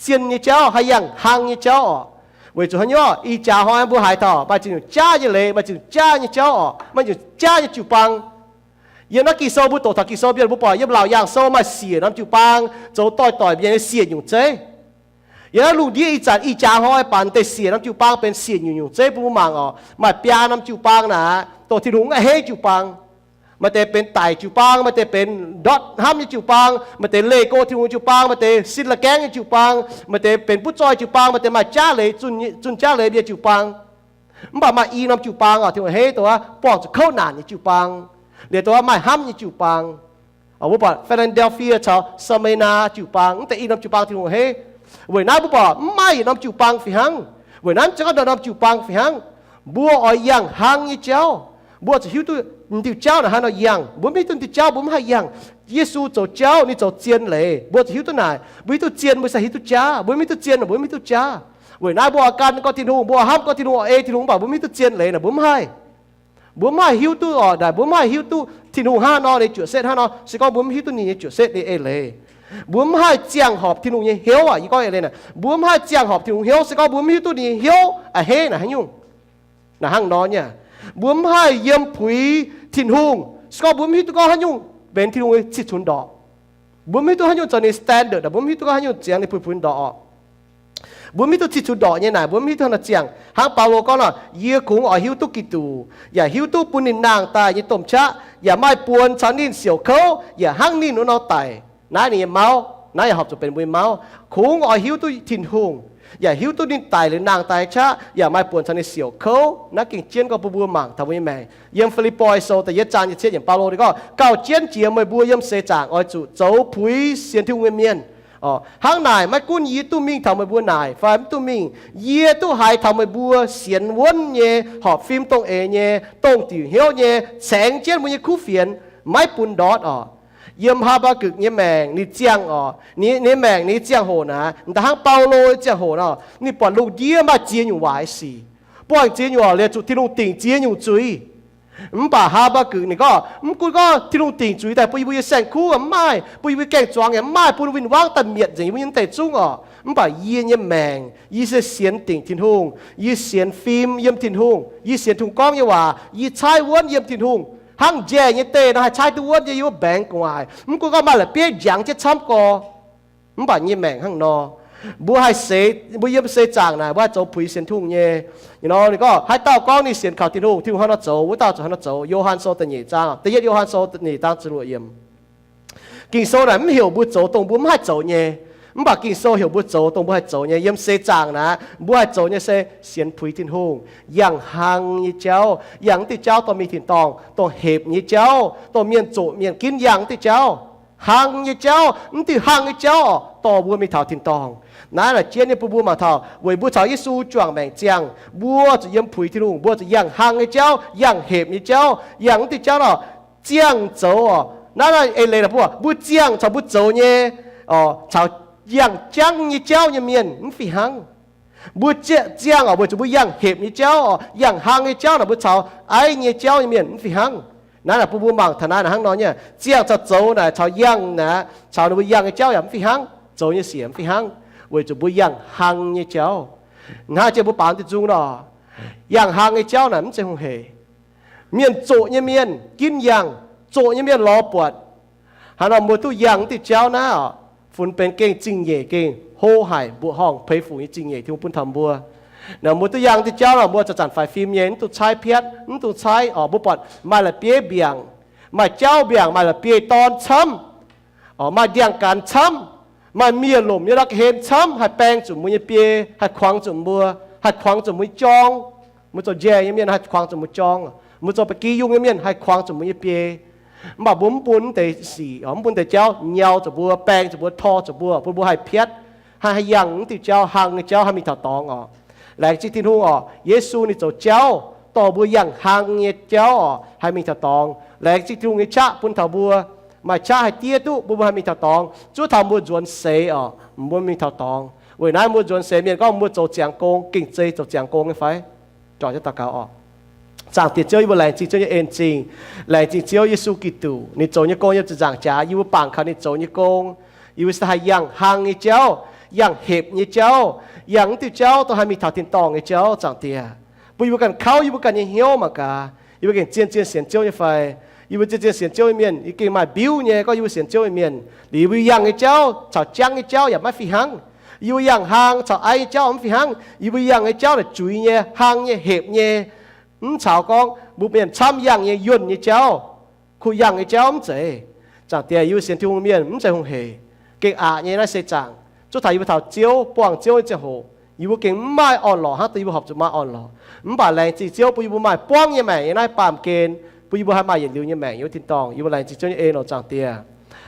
zien nyei jauv, haih yangh hlang nyei jauv oc. Weic zuqc haaix nyungc, ih jaax hnoi mbuo haiz taux maaih ziex nyungc jaav nyei leiz, maaih ziex nyungc jaav nyei jauv oc, maaih ziex nyungc jaav nyei jiu-baang. Yiem naaiv Ging-Sou mbuo doqc taux Ging-Sou mienh mbuo buatc yiem Laauc Yaangh Sou maaih siec norm jiu-baang zoux doix-doix mienh nyei siec nyungc zeiv. Yiem naaiv lungh ndiev ih zanc ih jaax hnoi baac deix siec norm jiu-baang benx siec nyungc-nyungc zeiv bun mbuo mangc oc. Maaih biaa norm jiu-baang naaic, dongh Tin-Hungh mv a'hneiv jiu-baang. Maaih deix benx daic jiu-baang, maaih deix benx ndortv hnamv nyei jiu-baang, maaih deix leih go Tin-Hungh jiu-baang, maaih deix sin la'gaengv nyei jiu-baang, maaih deix benx butv zoih jiu-baang, maaih deix maaih jaav leiz, zunh jaav leiz mbuo nyei jiu-baang. Mv baac maaih i norm jiu-baang oc, Tin-Hungh a'hneiv dongh buangh zuqc kouv naanc nyei jiu-baang, liuz dongh maaih hnamv nyei jiu-baang. Mbuo buatc Philadelphia caux Smyrna jiu-baang, mv deix i norm jiu-baang Tin-Hungh a'hneiv. Weic naaiv mbuo buatc mv maaih yietc norm jiu-baang fih hnangv. Weic naaiv mv zeiz gorngv norm-norm jiu-baang fih hnangv. Mbuo oix yangh hlang nyei jauv. Mbuo zuqc hiuv duqv diuh jauv naaic hnangv nor yangh. Mbuo mv hiuv duqv diuh jauv mbuo mv haih yangh. Yesu zoux jauv ninh zoux zien leiz, mbuo zuqc hiuv duqv naaic. Mbuo hiuv duqv zien mbuo se hiuv duqv jaav, mbuo mv hiuv duqv zien mbuo mv hiuv duqv jaav. Weic naaiv mbuo oix gan gorngv Tin-Hungh, mbuo oix hnamv gorngv Tin-Hungh oix ei Tin-Hungh, mv baac mbuo mv hiuv duqv zien leiz naaic mbuo mv haih. Mbuo mv haih hiuv duqv oc, naaic mbuo mv haih hiuv duqv Tin-Hungh hnangv nor ninh juoqc setv hnangv nor se gorngv mbuo mv hiuv duqv ninh nyei juoqc setv nyei eix leiz. Mbuo mv haih ziangh horpc Tin-Hungh nyei hnyouv aqv. Yie gorngv eix leiz naaic, mbuo mv haih ziangh horpc Tin-Hungh hnyouv se gorngv mbuo mv hiuv duqv ninh nyei hnyouv a'hneiv naaic haaix nyungc. Naaic hnangv nor nyei, mbuo mv haih yiem puix Tin-Hungh se gorngv mbuo mv hiuv duqv gorngv haaix nyungc benx Tin-Hungh nyei cih cunx ndorqc. Mbuo mv hiuv duqv haaix nyungc zoux ninh standard, mbuo mv hiuv duqv gorngv haaix nyungc ziangx ninh puix cunx ndorqc oc. Mbuo mv hiuv duqv cih cunx ndorqc nyei naaic, mbuo mv hiuv duqv hnangv nor ziangh. Hnangv Baulo gorngv nor, yie kungx oix hiuv duqv Giduc, yaac hiuv duqv bun ninh nangh daaih nyei domh qaqv, yaac maaih buonx caux ninh siouc kouv, yaac hnangv ninh wuov nor daic. Naaiv ninh nyei mauv, naaiv yaac horpc zuqc benx mbuo nyei mauv. Kungx oix hiuv duqv Tin-Hungh, yaac hiuv duqv ninh daic liuz nangh daaih nyei qaqv, yaac maaih buonx caux ninh siouc kouv. Naaiv gengh jienv gorngv bun mbuo mangc taux mbuo nyei maengc. Yiem Fi^lipv^poi Sou da'yietv zaang nyic ziepc yietc yiemc, Baulo ninh gorngv, gauh jienv jiex meih mbuo yiem seix zaangc oix zuqc zoux puix sienx Tin-Hungh nyei mienh. Hnangv naaic, maiv gunv yie duqv mingh taux meih mbuo naaic fai mv duqv mingh, yie duqv haiz taux meih mbuo sienx wuonv nyei, horpc fim dongh eix nyei, dongh diuc hnyouv nyei, caengx jienv mbuo nyei kuv fienx, maiv bun ndortv oc. Yiem Haa^mbaa^gukc nyei maengc ninh ziangh oc, ninh nyei maengc ninh nyei ziangh hoc naaic, m'daaih hnangv Baulo nyei ziangh hoc nor, ninh buatc lungh ndiev maaih ziex nyungc waaic sic, buangh ziex nyungc oc, liuz zuqc Tin-Hungh dingc ziex nyungc zuiz. Mv baac Haa^mbaa^gukc ninh gorngv, mv gunv gorngv Tin-Hungh dingc zuiz daaih bun yie mbuo nyei saeng-kuv yaac mv maaih, bun yie mbuo gaeng-zuangx yaac mv maaih, bun win-wangv daaih mietc nzengc yie mbuo nyei deic-zungv oc. Mv baac yie nyei maengc, yie se sienx dingc Tin-Hungh, yie sienx fim yiem Tin-Hungh, yie sienx Tin-Hungh gorngv nyei waac, yie caaiv wuonv yiem Tin-Hungh. Hnangv njaih nyei deic nor haih caaiv duqv wuonv yiem yie wuov mbaengx gu'nguaaic. Mv gunv gorngv maaih la'bieiv njangx jienv camv gorx. Mv baac yie nyei maengc hnangv nor, mbuo haih seix, mbuo yiem seix zaangc naaic, mbuo haih zoux puix sienx Tin-Hungh nyei. Nor ninh gorngv haaix dauh gorngv ninh sienx kaux Tin-Hungh, Tin-Hungh hnangv nor zoux, wuov dauh zuqc hnangv nor zoux. Yo^han Sou da'nyeic zaang, da'yietv Yo^han Sou da'nyeic zaang ziepc luoqc yiemc. Ging-Sou naaic mv heuc mbuo zoux dongh mbuo mv haih zoux nyei. Mv baac Ging-Sou heuc mbuo zoux dongh mbuo haih zoux nyei. Yiem seix zaangc naaic mbuo haih zoux nyei se sienx puix Tin-Hungh, yangh hlang nyei jauv, yangh mv diuh jauv dorh mingh tin-dorngh, dongh hepc nyei jauv, dongh mienh zoqc mienh ginv yangh mv diuh jauv. Hlang nyei jauv, mv diuh hlang nyei jauv dorh mbuo mingh taux tin-dorngh. Naaiv naaic jienv nyei bun mbuo mangc taux weic mbuo caux Yesu juangc maengc ziangh, mbuo zuqc yiem puix Tin-Hungh, mbuo zuqc yangh hlang nyei jauv, yangh hepc nyei jauv, yangh mv diuh jauv nor ziangh zoux oc. Naaiv naaiv eix leiz naaic mbuo, mbuo ziangh caux mbuo zoux nyei oc, caux yangh jangv nyei jauv nyei mienh mv fih hnangv. Mbuo ziangh oc, weic zuqc mbuo yangh hepc nyei jauv oc, yangh hlang nyei jauv naaic mbuo caux aiv nyei jauv nyei mienh mv fih hnangv. Naaiv naaic bun mbuo mangc taux naaiv naaic hnangv nor nyei, ziangh caux zoux naaic caux yangh naaic caux ninh mbuo yangh nyei jauv yaac mv fih hnangv, zoux nyei sic mv fih hnangv, weic zuqc mbuo yangh hlang nyei jauv. Hnangv jienv mbuo baamz diuh nzung nor, yangh hlang nyei jauv naaic mv zeiz hungh hec. Mienh zoqc nyei mienh ginv yangh, zoqc nyei mienh lorz buatc. Hnangv nor mbuo duqv yangh mv diuh jauv naaiv oc, funx benx gengh zingh nyeic, gengh hlo haic, mbuoqc horngh peix fuc nyei zingh nyeic Tin-Hungh bun taux mbuo. Naaic mbuo duqv yangh diuh jauv nor mbuo zanc-zanc faix fim nyei, mv dungh caaiv piatv, mv dungh caaiv oc. Mbuo buatc maaih la'bieiv mbiaangc, maaih jauv mbiaangc, maaih la'bieiv dorn camv, maaih ndiangx-gaanx camv, maaih miev-lomc nyei la'kuh hlen camv haih baeng zuqc mbuo nyei biei, haih kuangx zuqc mbuo. haih kuangx zuqc mbuo nyei jorng. Mbuo zoux njaih nyei mienh haih kuangx zuqc mbuo jorng. Mbuo zoux ba'gi yungh nyei mienh haih kuangx zuqc mbuo nyei biei. Mv baac mbuo mv bun deix sic, mv bun deix jauv nyau zuqc mbuo, baeng zuqc mbuo, tor zuqc mbuo, bun mbuo haih piatv, haih, haih yangh wuov diuh jauv, hlang nyei jauv haih mingh taux dorngx oc. Laengz zingh Tin-Hungh oc, Yesu ninh zoux jauv dorh mbuo yangh hlang nyei jauv oc, haih mingh taux dorngx. Laengz zingh Tin-Hungh nyei qaqv bun taux mbuo, maaih qaqv haih diev duqv bun mbuo haih mingh taux dorngx. Zuov taux mbuo nzuonx seix oc, mbuo mingh taux dorngx. Weic naaiv mbuo nzuonx seix mienh gorngv mbuo zoux ziangx gong, gengh zeiz zoux ziangx gong nyei fai? Daux gaux oc. Zaangc Diex Ziouv, yie mbuo laengz zingh Ziouv nyei en-zingh, laengz zingh Ziouv Yesu Giduc, ninh zoux nyei gong yiem ziepc nzaangc jaax, yie mbuo bangc kaux ninh zoux nyei gong. Yie mbuo se haih yangh hlang nyei jauv, yangh hepc nyei jauv, yangh wuov diuh jauv dongh haih mingh taux tin-dorngh nyei jauv, Zaangc Diex. Bun yie mbuo ganh kauv yie mbuo ganh nyei hnyouv mangc gaax, yie mbuo gengh zien-zien sienx Ziouv nyei fai? Yie mbuo zien-zien sienx Ziouv nyei mienh, yie gengh maaih mbiuv nyei gorngv yie mbuo sienx Ziouv nyei mienh. Liuz yie mbuo yangh nyei jauv caux jangv nyei jauv yaac maiv fih hnangv. Yie mbuo yangh hlang caux aiv nyei jauv maiv fih hnangv. Yie mbuo yangh nyei jauv naaic zuiz nyei, hlang nyei, hepc nyei. Mv caux gorngv mbuo mienh camv yangh nyei yuonh nyei jauv, kuh yangh nyei jauv mv zeiz. Zaangc Diex, yie mbuo sienx Tin-Hungh mienh mv zeiz hungh heic, gengh aqc nyei naaiv se zaangc. Zuov taux yie mbuo taux Ziouv, buangh Ziouv nyei ziangh hoc, yie mbuo gengh mv maaih orn-lorqc hnangv dongh yie mbuo horpc zuqc maaih orn-lorqc. Mv baac laengz zingh Ziouv bun yie mbuo maaih buangv nyei maengc nyei naaiv baamh gen, bun yie mbuo haih maaih yietc liuz nyei maengc yiem wuov tin-dorngh. Yie mbuo laengz zingh Ziouv nyei en oc, Zaangc Diex.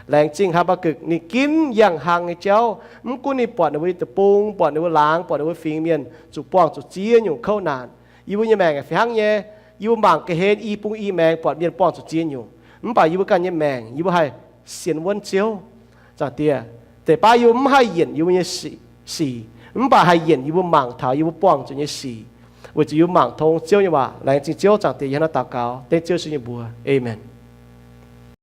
Laengz zingh Haa^mbaa^gukc ninh ginv yangh hlang nyei jauv, mv gunv ninh buatc ninh mbuo nyei deic-bung, buatc ninh mbuo laangz, buatc ninh mbuo fingx mienh zuqc buangh zuqc ziex nyungc kouv naanc. Yie mbuo nyei maengc fih hnangv nyei. Yie mbuo mangc ga'hlen i bung i maengx buatc mienh buangh zuqc ziex nyungc. Mv baac yie mbuo ganh nyei maengc, yie mbuo haih sienx wuonv Ziouv. Zaangc Diex, deix baav yie mbuo mv haih yienc yie mbuo nyei sic, mv baac haih yienc yie mbuo mangc taux yie mbuo buangh zuqc nyei sic, weic zuqc yie mbuo mangc tong Ziouv nyei waac. Laengz zingh Ziouv, Zaangc Diex, yie hnangv naaiv daux gaux dengv Ziouv Yesu nyei mbuox. Aamen.